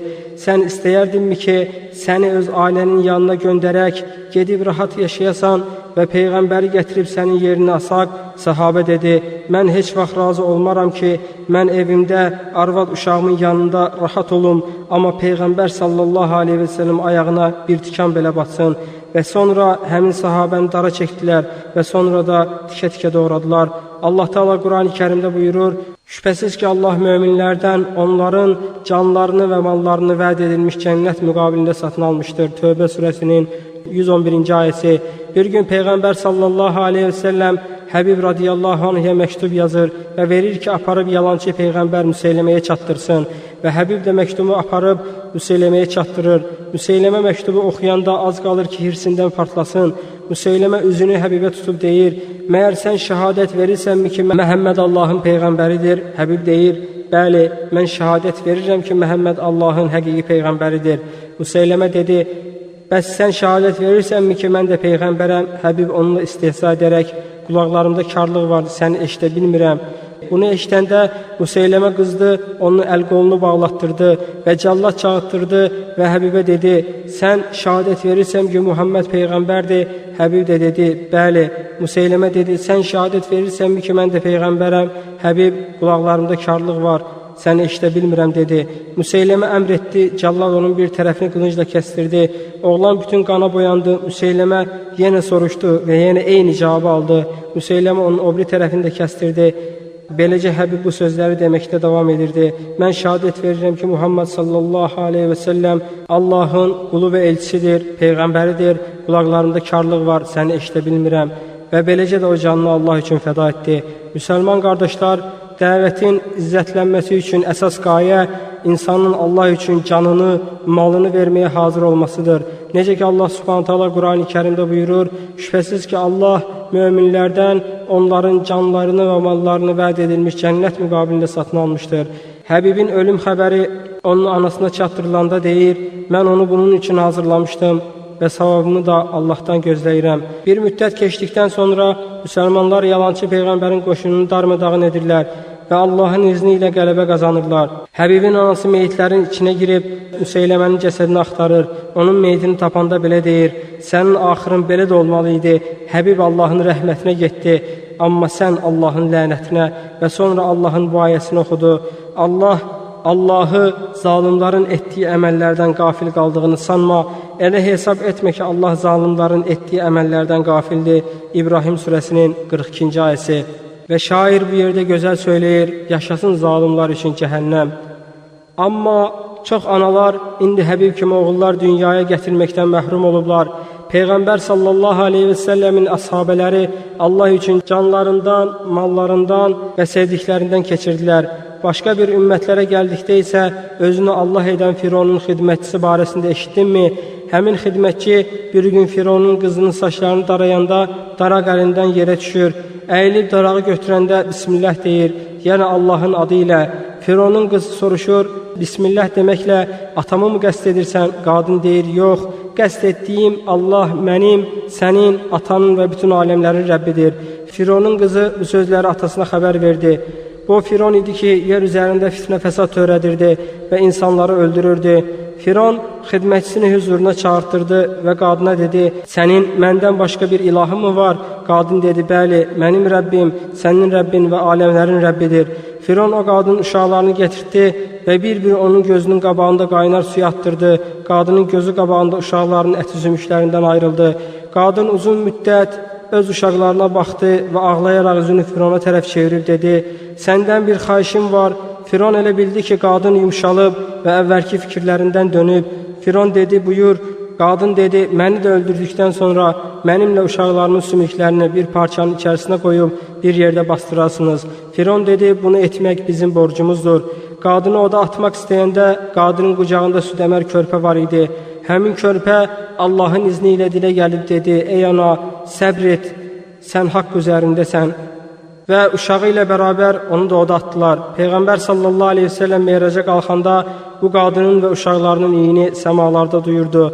"Sən istəyərdinmi ki, səni öz ailənin yanına göndərək, gedib rahat yaşayasan və Peyğəmbəri gətirib sənin yerinə asaq?" Sahabə dedi: "Mən heç vaxt razı olmaram ki, mən evimdə arvad uşağımın yanında rahat olum, amma Peyğəmbər sallallahu aleyhi və səlləm ayağına bir tikan belə batsın." Və sonra həmin sahabəni dara çəkdilər və sonra da tikə-tikə doğradılar. Allah Teala Qurani Kərimdə buyurur: "Şübhəsiz ki, Allah möminlərdən onların canlarını və mallarını vəd edilmiş cənnət müqabilində satın almışdır." Tövbə surəsinin 111-ci ayəsi. Bir gün Peyğəmbər sallallahu aleyhi və səlləm Həbib radiyallahu anh'a məktub yazır və verir ki, aparıb yalançı Peyğəmbər Müseyləməyə çatdırsın. Və Həbib də məktubu aparıb Müseyləməyə çatdırır. Müseyləmə məktubu oxuyanda az qalır ki, hirsindən partlasın. Müseyləmə üzünü Həbibə tutub deyir: "Məyər sən şəhadət verirsənmi ki, Məhəmməd Allahın Peyğəmbəridir?" Həbib deyir: "Bəli, mən şəhadət verirəm ki, Məhəmməd Allahın həqiqi Peyğəmbəridir." Müseyləmə dedi: "Bəs sən şəhadət verirsənmi ki, mən də Peyğəmbərəm?" Həbib onunla istehza edərək: "Qulaqlarımda karlıq var, səni eşidə bilmirəm." Bunu eşidəndə Müseyləmə qızdı, onun əl-qolunu bağlatdırdı və cəllad çağırtdırdı və Həbibə dedi: "Sən şəhadət verirsən ki, Muhammed Peyğəmbərdir?" Həbib də dedi: "Bəli." Müseyləmə dedi: "Sən şəhadət verirsənmi ki, mən də Peyğəmbərəm?" Həbib: "Qulaqlarımda karlıq var, səni eşidə bilmirəm" dedi. Müseyləmə əmr etdi, cəllad onun bir tərəfini qılıncla kəstirdi. Oğlan bütün qana boyandı. Müseyləmə yenə soruşdu və yenə eyni cavabı aldı. Müseyləmə onun o biri tərəfini də kəstirdi. Beləcə Həbib bu sözləri deməkdə davam edirdi. Mən şəhadət verirəm ki, Muhammed sallallahu aleyhi və səlləm Allahın qulu və elçisidir, peyğəmbəridir. Qulaqlarımda karlıq var, səni eşidə bilmirəm. Və beləcə də o canını Allah üçün fəda etdi. Müsəlman qardaşlar, dəvətin izzətlənməsi üçün əsas qayə insanın Allah üçün canını, malını verməyə hazır olmasıdır. Necə ki Allah Subhanahu taala Qurani Kərimdə buyurur: Şübhəsiz ki, Allah möminlərdən onların canlarını və mallarını vəd edilmiş cənnət müqabilində satın almışdır. Həbibin ölüm xəbəri onun anasına çatdırılanda deyir: Mən onu bunun üçün hazırlamışdım və savabımı da Allahdan gözləyirəm. Bir müddət keçdikdən sonra müsəlmanlar yalançı peyğəmbərin qoşununu darmadağın edirlər və Allahın izni ilə qələbə qazanırlar. Həbibin anası meyitlərin içinə girib Müseyləmənin cəsədini axtarır. Onun meyitini tapanda belə deyir: Sənin axırın belə də olmalı idi. Həbib Allahın rəhmətinə getdi, amma sən Allahın lənətinə. Və sonra Allahın bu ayəsini oxudu: Allah Allahı zalimların etdiyi əməllərdən qafil qaldığını sanma. Elə hesab etmə ki, Allah zalimların etdiyi əməllərdən qafildir. İbrahim surəsinin 42-ci ayəsi. Və şair bu yerdə gözəl söyləyir: Yaşasın zalimlar üçün cəhənnəm. Amma çox analar indi Həbib kimi oğullar dünyaya gətirməkdən məhrum olublar. Peyğəmbər sallallahu aleyhi və səlləmin əshabələri Allah üçün canlarından, mallarından və sevdiklərindən keçirdilər. Başqa bir ümmətlərə gəldikdə isə özünü Allah edən Fironun xidmətçisi barəsində eşitdinmi? Həmin xidmətçi bir gün Fironun qızının saçlarını darayanda daraq əlindən yerə düşür. Əyilib darağı götürəndə Bismillah deyir, yəni Allahın adı ilə. Fironun qızı soruşur: Bismillah deməklə atamı mı qəsd edirsən? Qadın deyir: Yox, qəsd etdiyim Allah mənim, sənin, atanın və bütün aləmlərin Rəbbidir. Fironun qızı bu sözləri atasına xəbər verdi. Bu Firon idi ki, yer üzərində fitnə fəsad törədirdi və insanları öldürürdü. Firon xidmətçisini hüzuruna çağırtırdı və qadına dedi: Sənin məndən başqa bir ilahın mı var? Qadın dedi: Bəli, mənim Rəbbim, sənin Rəbbin və aləmlərin Rəbbidir. Firon o qadının uşaqlarını getirtdi və bir-bir onun gözünün qabağında qaynar suya atdırdı. Qadının gözü qabağında uşaqlarının əti sümüklərindən ayrıldı. Qadın uzun müddət öz uşaqlarına baxdı və ağlayaraq üzünü Firona tərəf çevirib dedi: Səndən bir xahişim var. Firon elə bildi ki, qadın yumşalıb və əvvəlki fikirlərindən dönüb. Firon dedi: Buyur. Qadın dedi: Məni də öldürdükdən sonra mənimlə uşaqlarımın sümüklərini bir parçanın içərisinə qoyub bir yerdə bastırasınız. Firon dedi: Bunu etmək bizim borcumuzdur. Qadını oda atmaq istəyəndə qadının qucağında südəmər körpə var idi. Həmin körpə Allahın izni ilə dilə gəlib dedi: Ey ana, səbr et, sən haqq üzərindəsən. Və uşağı ilə bərabər onu da oda atdılar. Peyğəmbər sallallahu aleyhi ve sellem meyraca qalxanda bu qadının və uşaqlarının iyini səmalarda duyurdu.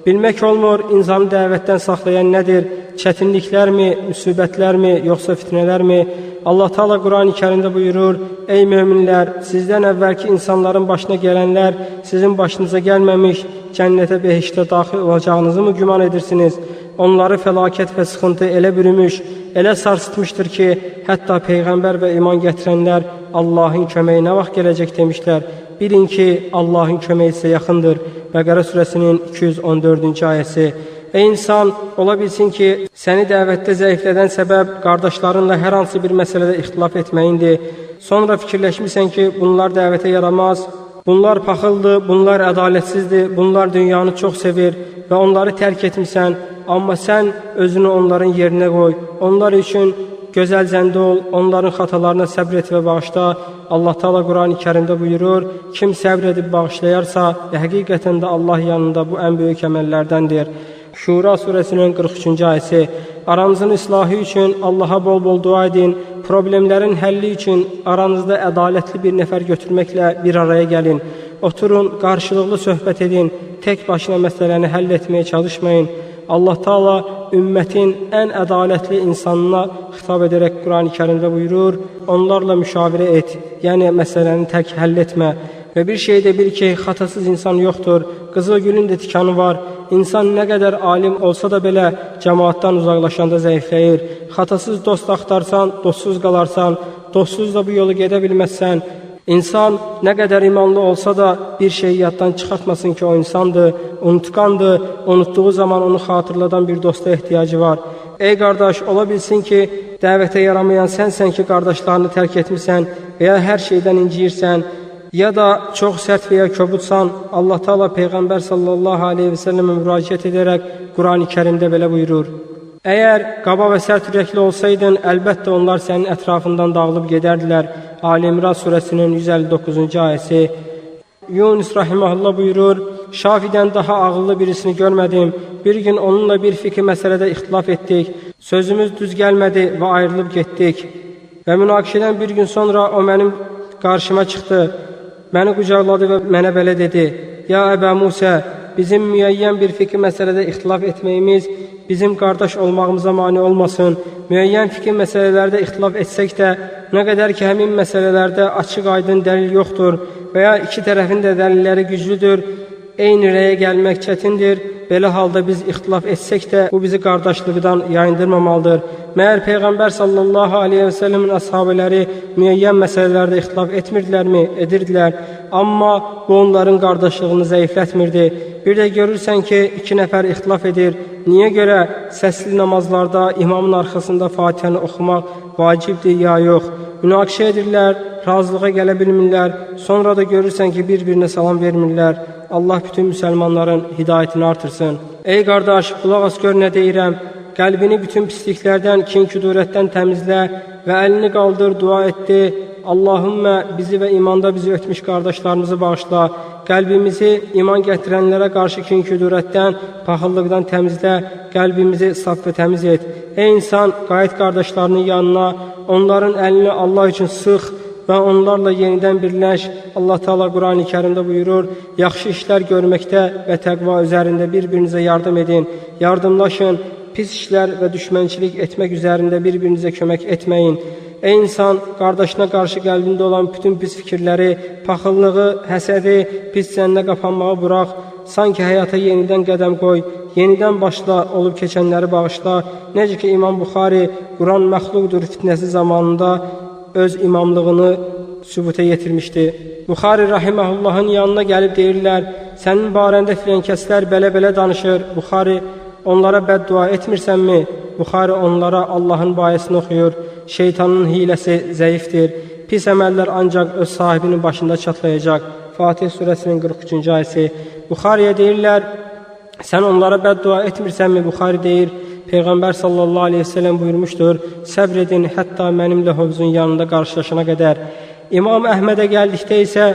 Bilmək olmur, insanı dəvətdən saxlayan nədir? Çətinliklərmi, müsibətlərmi, yoxsa fitnələrmi? Allah Teala Qurani Kərimdə buyurur: Ey möminlər, sizdən əvvəlki insanların başına gələnlər sizin başınıza gəlməmiş cənnətə, behiştə daxil olacağınızı mı güman edirsiniz? Onları fəlakət və sıxıntı elə bürümüş, elə sarsıtmışdır ki, hətta peyğəmbər və iman gətirənlər Allahın köməyi nə vaxt gələcək demişlər. Bilin ki, Allahın köməyi sizə yaxındır. Bəqərə surəsinin 214-cü ayəsi. Ey insan, ola bilsin ki, səni dəvətdə zəiflədən səbəb qardaşlarınla hər hansı bir məsələdə ixtilaf etməyindir. Sonra fikirləşmirsən ki, bunlar dəvətə yaramaz, bunlar paxıldır, bunlar ədalətsizdir, bunlar dünyanı çox sevir və onları tərk etmirsən. Amma sən özünü onların yerinə qoy, onlar üçün gözəl zəndə ol, onların xatalarına səbr et və bağışla. Allah Teala Qurani Kərimdə buyurur: Kim səbr edib bağışlayarsa, həqiqətən də Allah yanında bu ən böyük əməllərdəndir. Şura surəsinin 43-cü ayəsi. Aranızın islahı üçün Allaha bol-bol dua edin. Problemlərin həlli üçün aranızda ədalətli bir nəfər götürməklə bir araya gəlin. Oturun, qarşılıqlı söhbət edin. Tək başına məsələni həll etməyə çalışmayın. Allah Teala ümmətin ən ədalətli insanına xitab edərək Qurani Kərimdə buyurur: Onlarla müşavirə et, yəni məsələni tək həll etmə. Və bir şey də bil ki, xatasız insan yoxdur. Qızıl gülün də tikanı var. İnsan nə qədər alim olsa da belə cəmaatdan uzaqlaşanda zəifləyir. Xatasız dost axtarsan, dostsuz qalarsan. Dostsuz da bu yolu gedə bilməzsən. İnsan nə qədər imanlı olsa da bir şeyi yaddan çıxartmasın ki, o insandır, unutqandır, unutduğu zaman onu xatırladan bir dosta ehtiyacı var. Ey qardaş, ola bilsin ki, dəvətə yaramayan sənsən ki, qardaşlarını tərk etmirsən və ya hər şeydən inciyirsən, ya da çox sərt və ya kobudsan. Allah Teala Peyğəmbər sallallahu aleyhi və səlləmə müraciət edərək Qurani Kərimdə belə buyurur: Əgər qaba və sərt ürəkli olsaydın, əlbəttə onlar sənin ətrafından dağılıb gedərdilər. Ali İmran surəsinin 159-cu ayəsi. Yunus rahimehullah buyurur: Şafidən daha ağıllı birisini görmədim. Bir gün onunla bir fikri məsələdə ixtilaf etdik. Sözümüz düz gəlmədi və ayrılıb getdik. Və münaqişədən bir gün sonra o mənim qarşıma çıxdı. Məni qucaqladı və mənə belə dedi: Ya Əbə Musə, bizim müəyyən bir fikri məsələdə ixtilaf etməyimiz bizim qardaş olmağımıza mane olmasın. Müəyyən fikri məsələlərdə ixtilaf etsək də, nə qədər ki həmin məsələlərdə açıq aydın dəlil yoxdur və ya iki tərəfin də dəlilləri güclüdür, eyni rəyə gəlmək çətindir. Belə halda biz ixtilaf etsək də, bu bizi qardaşlıqdan yayındırmamalıdır. Məyər Peyğəmbər sallallahu aleyhi və səlləmin əshabələri müəyyən məsələlərdə ixtilaf etmirdilərmi? Edirdilər. Amma bu onların qardaşlığını zəiflətmirdi. Bir də görürsən ki, iki nəfər ixtilaf edir. Niyə görə səsli namazlarda imamın arxasında Fatihəni oxumaq vacibdir ya yox? Münaqişə edirlər, razılığa gələ bilmirlər. Sonra da görürsən ki, bir-birinə salam vermirlər. Allah bütün müsəlmanların hidayətini artırsın. Ey qardaş, qulaq as gör nə deyirəm. Qəlbini bütün pisliklərdən, kin-küdurətdən təmizlə və əlini qaldır, dua etdi: Allahümmə bizi və imanda bizi ötmüş qardaşlarımızı bağışla. Qəlbimizi iman gətirənlərə qarşı kin-küdurətdən, paxıllıqdan təmizlə. Qəlbimizi saf və təmiz et. Ey insan, qayıt qardaşlarının yanına, onların əlini Allah üçün sıx və onlarla yenidən birləş. Allah Teala Qurani Kərimdə buyurur: Yaxşı işlər görməkdə və təqva üzərində bir-birinizə yardım edin, yardımlaşın, pis işlər və düşmənçilik etmək üzərində bir-birinizə kömək etməyin. Ey insan, qardaşına qarşı qəlbində olan bütün pis fikirləri, paxıllığı, həsədi, pis zənnə qapanmağı bıraq. Sanki həyata yenidən qədəm qoy, yenidən başla, olub keçənləri bağışla. Necə ki İmam Buxari Quran məxluqdur fitnəsi zamanında öz imamlığını sübuta yetirmişdi. Buxari rahiməhullahın yanına gəlib deyirlər: Sənin barəndə filan kəslər belə-belə danışır. Buxari, onlara bəddua etmirsənmi? Buxari onlara Allahın bayəsini oxuyur. Şeytanın hiləsi zəifdir. Pis əməllər ancaq öz sahibinin başında çatlayacaq. Fatih surəsinin 43-cü ayəsi. Buxariyə deyirlər: Sən onlara bəddua etmirsənmi? Buxari deyir: Peyğəmbər sallallahu aleyhi ve sellem buyurmuşdur: Səbr edin, hətta mənimlə hovuzun yanında qarşılaşana qədər. İmam Əhmədə gəldikdə isə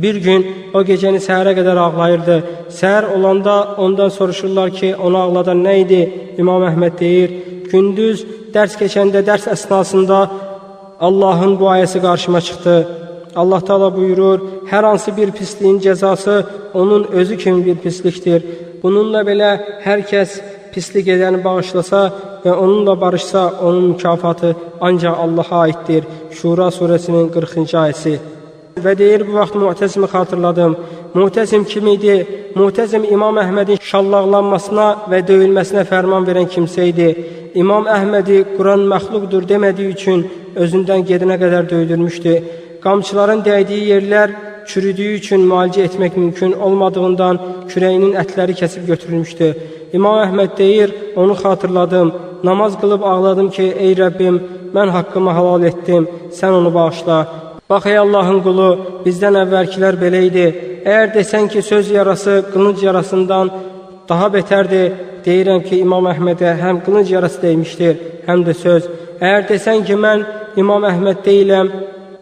bir gün o gecəni səhərə qədər ağlayırdı. Səhər olanda ondan soruşurlar ki, onu ağladan nə idi? İmam Əhməd deyir: Gündüz dərs keçəndə, dərs əsnasında Allahın bu ayəsi qarşıma çıxdı. Allah Teala buyurur: Hər hansı bir pisliyin cəzası onun özü kimi bir pislikdir. Bununla belə hər kəs pislik edəni bağışlasa və onunla barışsa, onun mükafatı ancaq Allaha aiddir. Şura surəsinin 40-cı ayəsi. Və deyir, bu vaxt Mu'təzimi xatırladım. Mu'təzim kim idi? Mu'təzim İmam Əhmədin şallaqlanmasına və döyülməsinə fərman verən kimsə idi. İmam Əhmədi Quran məxluqdur demədiyi üçün özündən gedənə qədər döydürmüşdü. Qamçıların dəydiyi yerlər çürüdüyü üçün müalicə etmək mümkün olmadığından kürəyinin ətləri kəsib götürülmüşdü. İmam Əhməd deyir, onu xatırladım. Namaz qılıb ağladım ki, ey Rəbbim, mən haqqımı halal etdim, sən onu bağışla. Bax, ey Allahın qulu, bizdən əvvəlkilər belə idi. Əgər desən ki, söz yarası qılınc yarasından daha betərdir, deyirəm ki, İmam Əhmədə həm qılınc yarası dəymişdir, həm də söz. Əgər desən ki, mən İmam Əhməd deyiləm,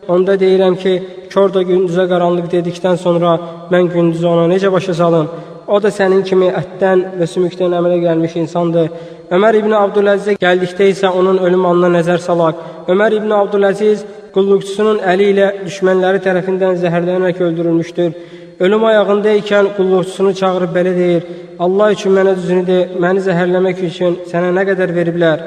onda deyirəm ki, kör də gündüzə qaranlıq dedikdən sonra mən gündüzü ona necə başa salım? O da sənin kimi ətdən və sümükdən əmələ gəlmiş insandır. Ömər İbni Abdüləzizə gəldikdə isə onun ölüm anına nəzər salaq. Ömər İbni Abdüləziz qulluqçusunun əli ilə düşmənləri tərəfindən zəhərlənərək öldürülmüşdür. Ölüm ayağında ikən qulluqçusunu çağırıb belə deyir: Allah üçün mənə düzünü de, məni zəhərləmək üçün sənə nə qədər veriblər?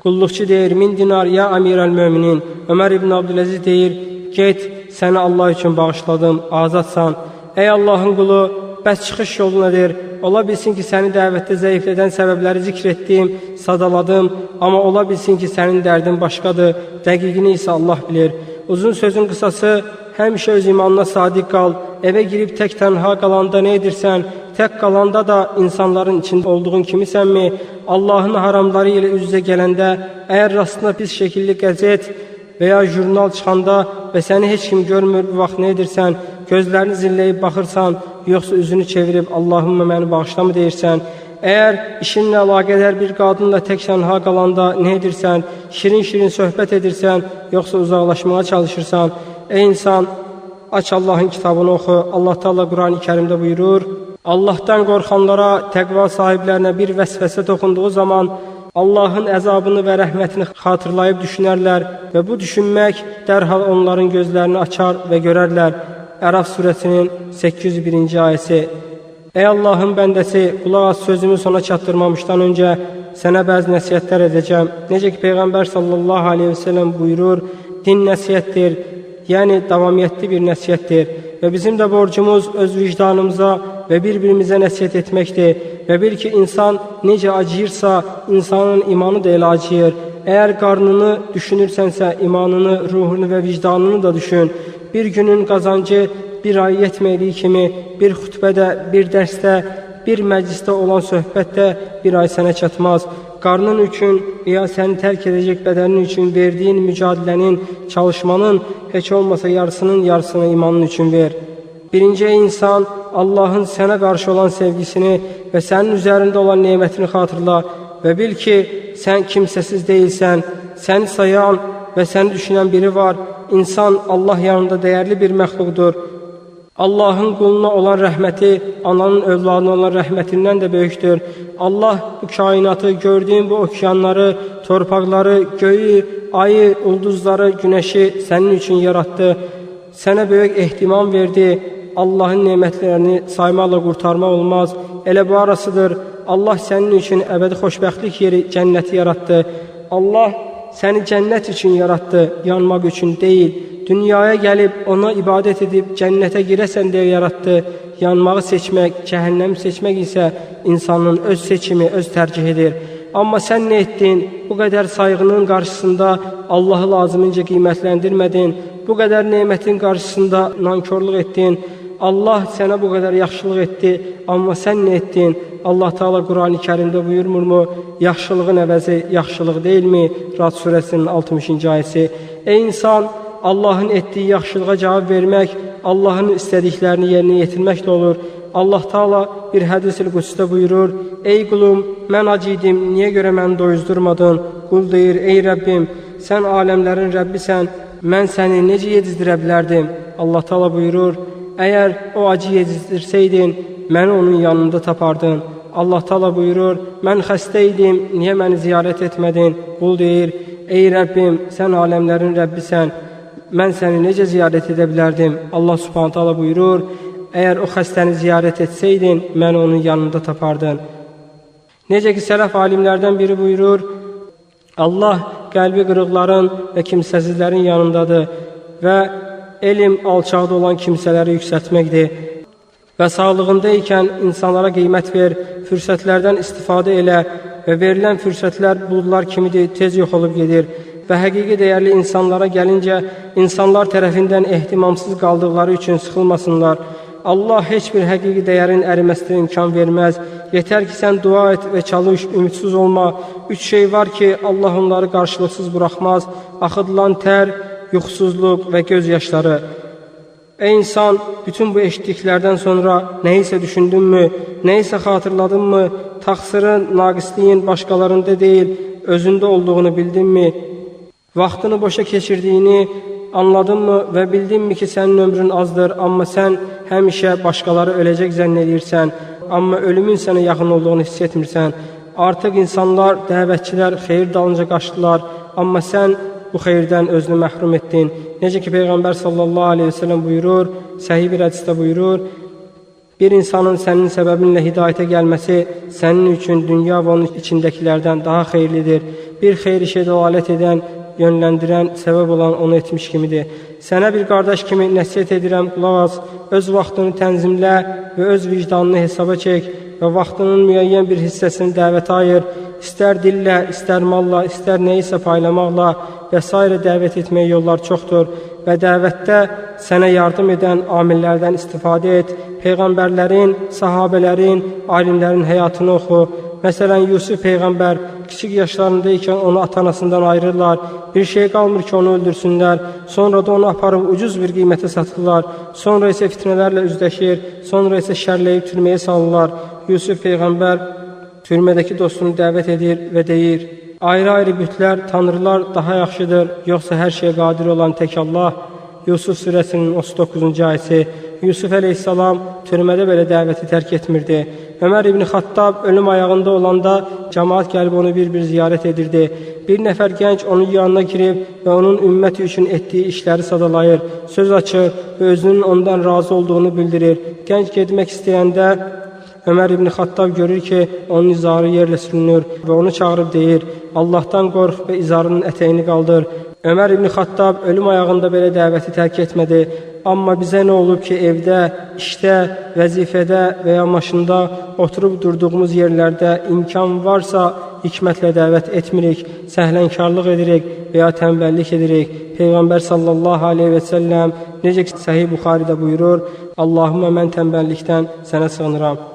Qulluqçu deyir: 1000 dinar ya Əmirəl Möminin. Ömər İbni Abdüləziz deyir: get, səni Allah üçün bağışladım, azadsan. Ey Allahın qulu, bəs çıxış yolu nədir? Ola bilsin ki, səni dəvətdə zəiflədən səbəbləri zikr etdim, sadaladım, amma ola bilsin ki, sənin dərdin başqadır, dəqiqini isə Allah bilir. Uzun sözün qısası, həmişə öz imanına sadiq qal. Evə girib tək tənha qalanda nə edirsən? Tək qalanda da insanların içində olduğun kimisənmi? Allahın haramları ilə üz-üzə gələndə, əgər rastına pis şəkilli qəzet və ya jurnal çıxanda və səni heç kim görmür, bu vaxt nə edirsən? Gözlərini zilləyib baxırsan, yoxsa üzünü çevirib Allahümmə məni bağışlamı deyirsən? Əgər işinlə əlaqədar bir qadınla tək tənha qalanda nə edirsən? Şirin-şirin söhbət edirsən, yoxsa uzaqlaşmağa çalışırsan? Ey insan, aç Allahın kitabını oxu. Allah Teala Qurani Kərimdə buyurur: Allahdan qorxanlara, təqva sahiblərinə bir vəsvəsə toxunduğu zaman Allahın əzabını və rəhmətini xatırlayıb düşünərlər və bu düşünmək dərhal onların gözlərini açar və görərlər. Əraf surəsinin 801-ci ayəsi. Ey Allahın bəndəsi, qulaq as, sözümü sona çatdırmamışdan öncə sənə bəzi nəsihətlər edəcəm. Necə ki Peyğəmbər sallallahu aleyhi ve sellem buyurur, din nəsihətdir, yəni davamiyyətli bir nəsihətdir və bizim də borcumuz öz vicdanımıza və bir-birimizə nəsihət etməkdir. Və bil ki, insan necə acıyırsa, insanın imanı da elə acıyır. Əgər qarnını düşünürsənsə, imanını, ruhunu və vicdanını da düşün. Bir günün qazancı bir ay yetmədiyi kimi, bir xütbədə, bir dərsdə, bir məclisdə olan söhbətdə bir ay sənə çatmaz. Qarnın üçün və ya səni tərk edəcək bədənin üçün verdiyin mücadilənin, çalışmanın heç olmasa yarısının yarısını imanın üçün ver. Birinci, ey insan, Allahın sənə qarşı olan sevgisini və sənin üzərində olan nemətini xatırla və bil ki, sən kimsəsiz deyilsən, səni sayan və səni düşünən biri var. İnsan Allah yanında dəyərli bir məxluqdur. Allahın quluna olan rəhməti, ananın övladına olan rəhmətindən də böyükdür. Allah bu kainatı, gördüyün bu okeanları, torpaqları, göyü, ayı, ulduzları, günəşi sənin üçün yaratdı. Sənə böyük ehtimam verdi. Allahın nemətlərini saymaqla qurtarmaq olmaz. Elə bu arasıdır. Allah sənin üçün əbədi xoşbəxtlik yeri cənnəti yaratdı. Allah səni cənnət üçün yaratdı, yanmaq üçün deyil. Dünyaya gəlib ona ibadət edib cənnətə girəsən deyə yaratdı. Yanmağı seçmək, cəhənnəmi seçmək isə insanın öz seçimi, öz tərcihidir. Amma sən nə etdin? Bu qədər sayğının qarşısında Allahı lazımınca qiymətləndirmədin. Bu qədər nemətin qarşısında nankorluq etdin. Allah sənə bu qədər yaxşılıq etdi, amma sən nə etdin? Allah Teala Qurani Kərimdə buyurmurmu? Yaxşılığın əvəzi yaxşılıq deyilmi? Rad surəsinin 60-cı ayəsi. Ey insan, Allahın etdiyi yaxşılığa cavab vermək, Allahın istədiklərini yerinə yetirmək də olur. Allah Teala bir hədis-i qüdsdə buyurur: Ey qulum, mən ac idim, niyə görə məni doyuzdurmadın? Qul deyir: Ey Rəbbim, sən aləmlərin Rəbbisən, mən səni necə yedizdirə bilərdim? Allah Teala buyurur: Əgər o acı yedizdirsəydin, məni onun yanında tapardın. Allah Teala buyurur: Mən xəstə idim, niyə məni ziyarət etmədin? Qul deyir: Ey Rəbbim, sən aləmlərin Rəbbisən, mən səni necə ziyarət edə bilərdim? Allah Subhanahu taala buyurur: Əgər o xəstəni ziyarət etsəydin, məni onun yanında tapardın. Necə ki sələf alimlərdən biri buyurur: Allah qəlbi qırıqların və kimsəsizlərin yanındadır və elm alçaqda olan kimsələri yüksəltməkdir. Və sağlığında ikən insanlara qiymət ver, fürsətlərdən istifadə elə və verilən fürsətlər buludlar kimidir, tez yox olub gedir. Və həqiqi dəyərli insanlara gəlincə, insanlar tərəfindən ehtimamsız qaldıqları üçün sıxılmasınlar. Allah heç bir həqiqi dəyərin əriməsinə imkan verməz. Yetər ki, sən dua et və çalış, ümidsiz olma. Üç şey var ki, Allah onları qarşılıqsız buraxmaz: axıdılan tər, yuxusuzluq və göz yaşları. Ey insan, bütün bu eşitdiklərdən sonra nəyisə düşündünmü, nəyisə xatırladınmı? Təqsirin, naqisliyin başqalarında deyil, özündə olduğunu bildinmi? Vaxtını boşa keçirdiyini anladınmı və bildinmi ki, sənin ömrün azdır, amma sən həmişə başqaları öləcək zənn edirsən, amma ölümün sənə yaxın olduğunu hiss etmirsən. Artıq insanlar, dəvətçilər xeyir dalınca qaçdılar, amma sən bu xeyirdən özünü məhrum etdin. Necə ki Peyğəmbər sallallahu aleyhi ve sellem buyurur, səhih bir hədisdə buyurur: Bir insanın sənin səbəbinlə hidayətə gəlməsi sənin üçün dünya və onun içindəkilərdən daha xeyirlidir. Bir xeyir işə dəlalət edən, yönləndirən, səbəb olan onu etmiş kimidir. Sənə bir qardaş kimi nəsihət edirəm, qulaq as, öz vaxtını tənzimlə və öz vicdanını hesaba çək və vaxtının müəyyən bir hissəsini dəvətə ayır. İstər dillə, istər malla, istər nəyisə paylamaqla və s. dəvət etməyə yollar çoxdur və dəvətdə sənə yardım edən amillərdən istifadə et. Peyğəmbərlərin, sahabələrin, alimlərin həyatını oxu Məsələn, Yusuf peyğəmbər kiçik yaşlarında ikən onu ata-anasından ayırırlar. Bir şey qalmır ki, onu öldürsünlər. Sonra da onu aparıb ucuz bir qiymətə satırlar. Sonra isə fitnələrlə üzləşir. Sonra isə şərləyib türməyə salırlar. Yusuf peyğəmbər türmədəki dostunu dəvət edir və deyir: ayrı-ayrı bütlər, tanrılar daha yaxşıdır, yoxsa hər şeyə qadir olan tək Allah? Yusuf surəsinin 39-cu ayəsi. Yusuf əleyhissalam türmədə belə dəvəti tərk etmirdi. Ömər ibn Xattab ölüm ayağında olanda cəmaat gəlib onu bir-bir ziyarət edirdi. Bir nəfər gənc onun yanına girib və onun ümməti üçün etdiyi işləri sadalayır, söz açır və özünün ondan razı olduğunu bildirir. Gənc getmək istəyəndə Ömər ibn Xattab görür ki, onun izarı yerlə sürünür və onu çağırıb deyir: Allahdan qorx və izarının ətəyini qaldır. Ömər ibn Xattab ölüm ayağında belə dəvəti tərk etmədi. Amma bizə nə olub ki, evdə, işdə, vəzifədə və ya maşında oturub durduğumuz yerlərdə imkan varsa hikmətlə dəvət etmirik, səhlənkarlıq edirik və ya tənbəllik edirik. Peyğəmbər sallallahu aleyhi və səlləm necə ki Səhih Buxaridə buyurur: Allahümə mən tənbəllikdən sənə sığınıram.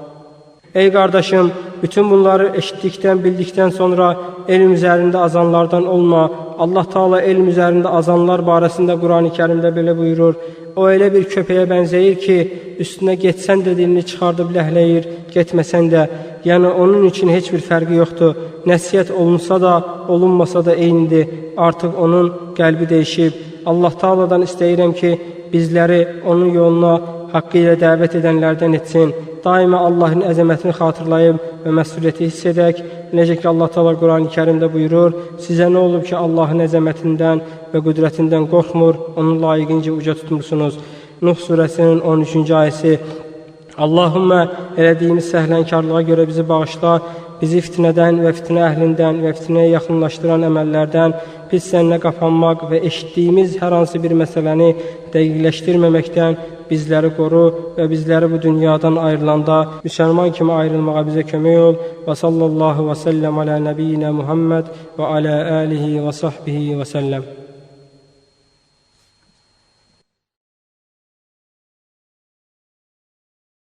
Ey qardaşım, bütün bunları eşitdikdən, bildikdən sonra elm üzərində azanlardan olma. Allah Teala elm üzərində azanlar barəsində Qurani Kərimdə belə buyurur: O elə bir köpəyə bənzəyir ki, üstünə getsən də dilini çıxardıb ləhləyir, getməsən də. Yəni onun üçün heç bir fərqi yoxdur. Nəsihət olunsa da, olunmasa da eynidir. Artıq onun qəlbi dəyişib. Allah Teala'dan istəyirəm ki, bizləri onun yoluna haqqı ilə dəvət edənlərdən etsin. Daima Allahın əzəmətini xatırlayıb və məsuliyyəti hiss edək. Necə ki Allah Teala Qurani Kərimdə buyurur: sizə nə olub ki, Allahın əzəmətindən və qüdrətindən qorxmur, onu layiqincə uca tutmursunuz. Nuh surəsinin 13-cü ayəsi. Allahümmə elədiyimiz səhlənkarlığa görə bizi bağışla, bizi fitnədən və fitnə əhlindən və fitnəyə yaxınlaşdıran əməllərdən, pis zənnə qapanmaq və eşitdiyimiz hər hansı bir məsələni dəqiqləşdirməməkdən bizləri qoru və bizləri bu dünyadan ayrılanda müsəlman kimi ayrılmağa bizə kömək ol. Və sallallahu və səlləm alə nəbiyyinə Muhammed və alə alihi və sahbihi və səlləm.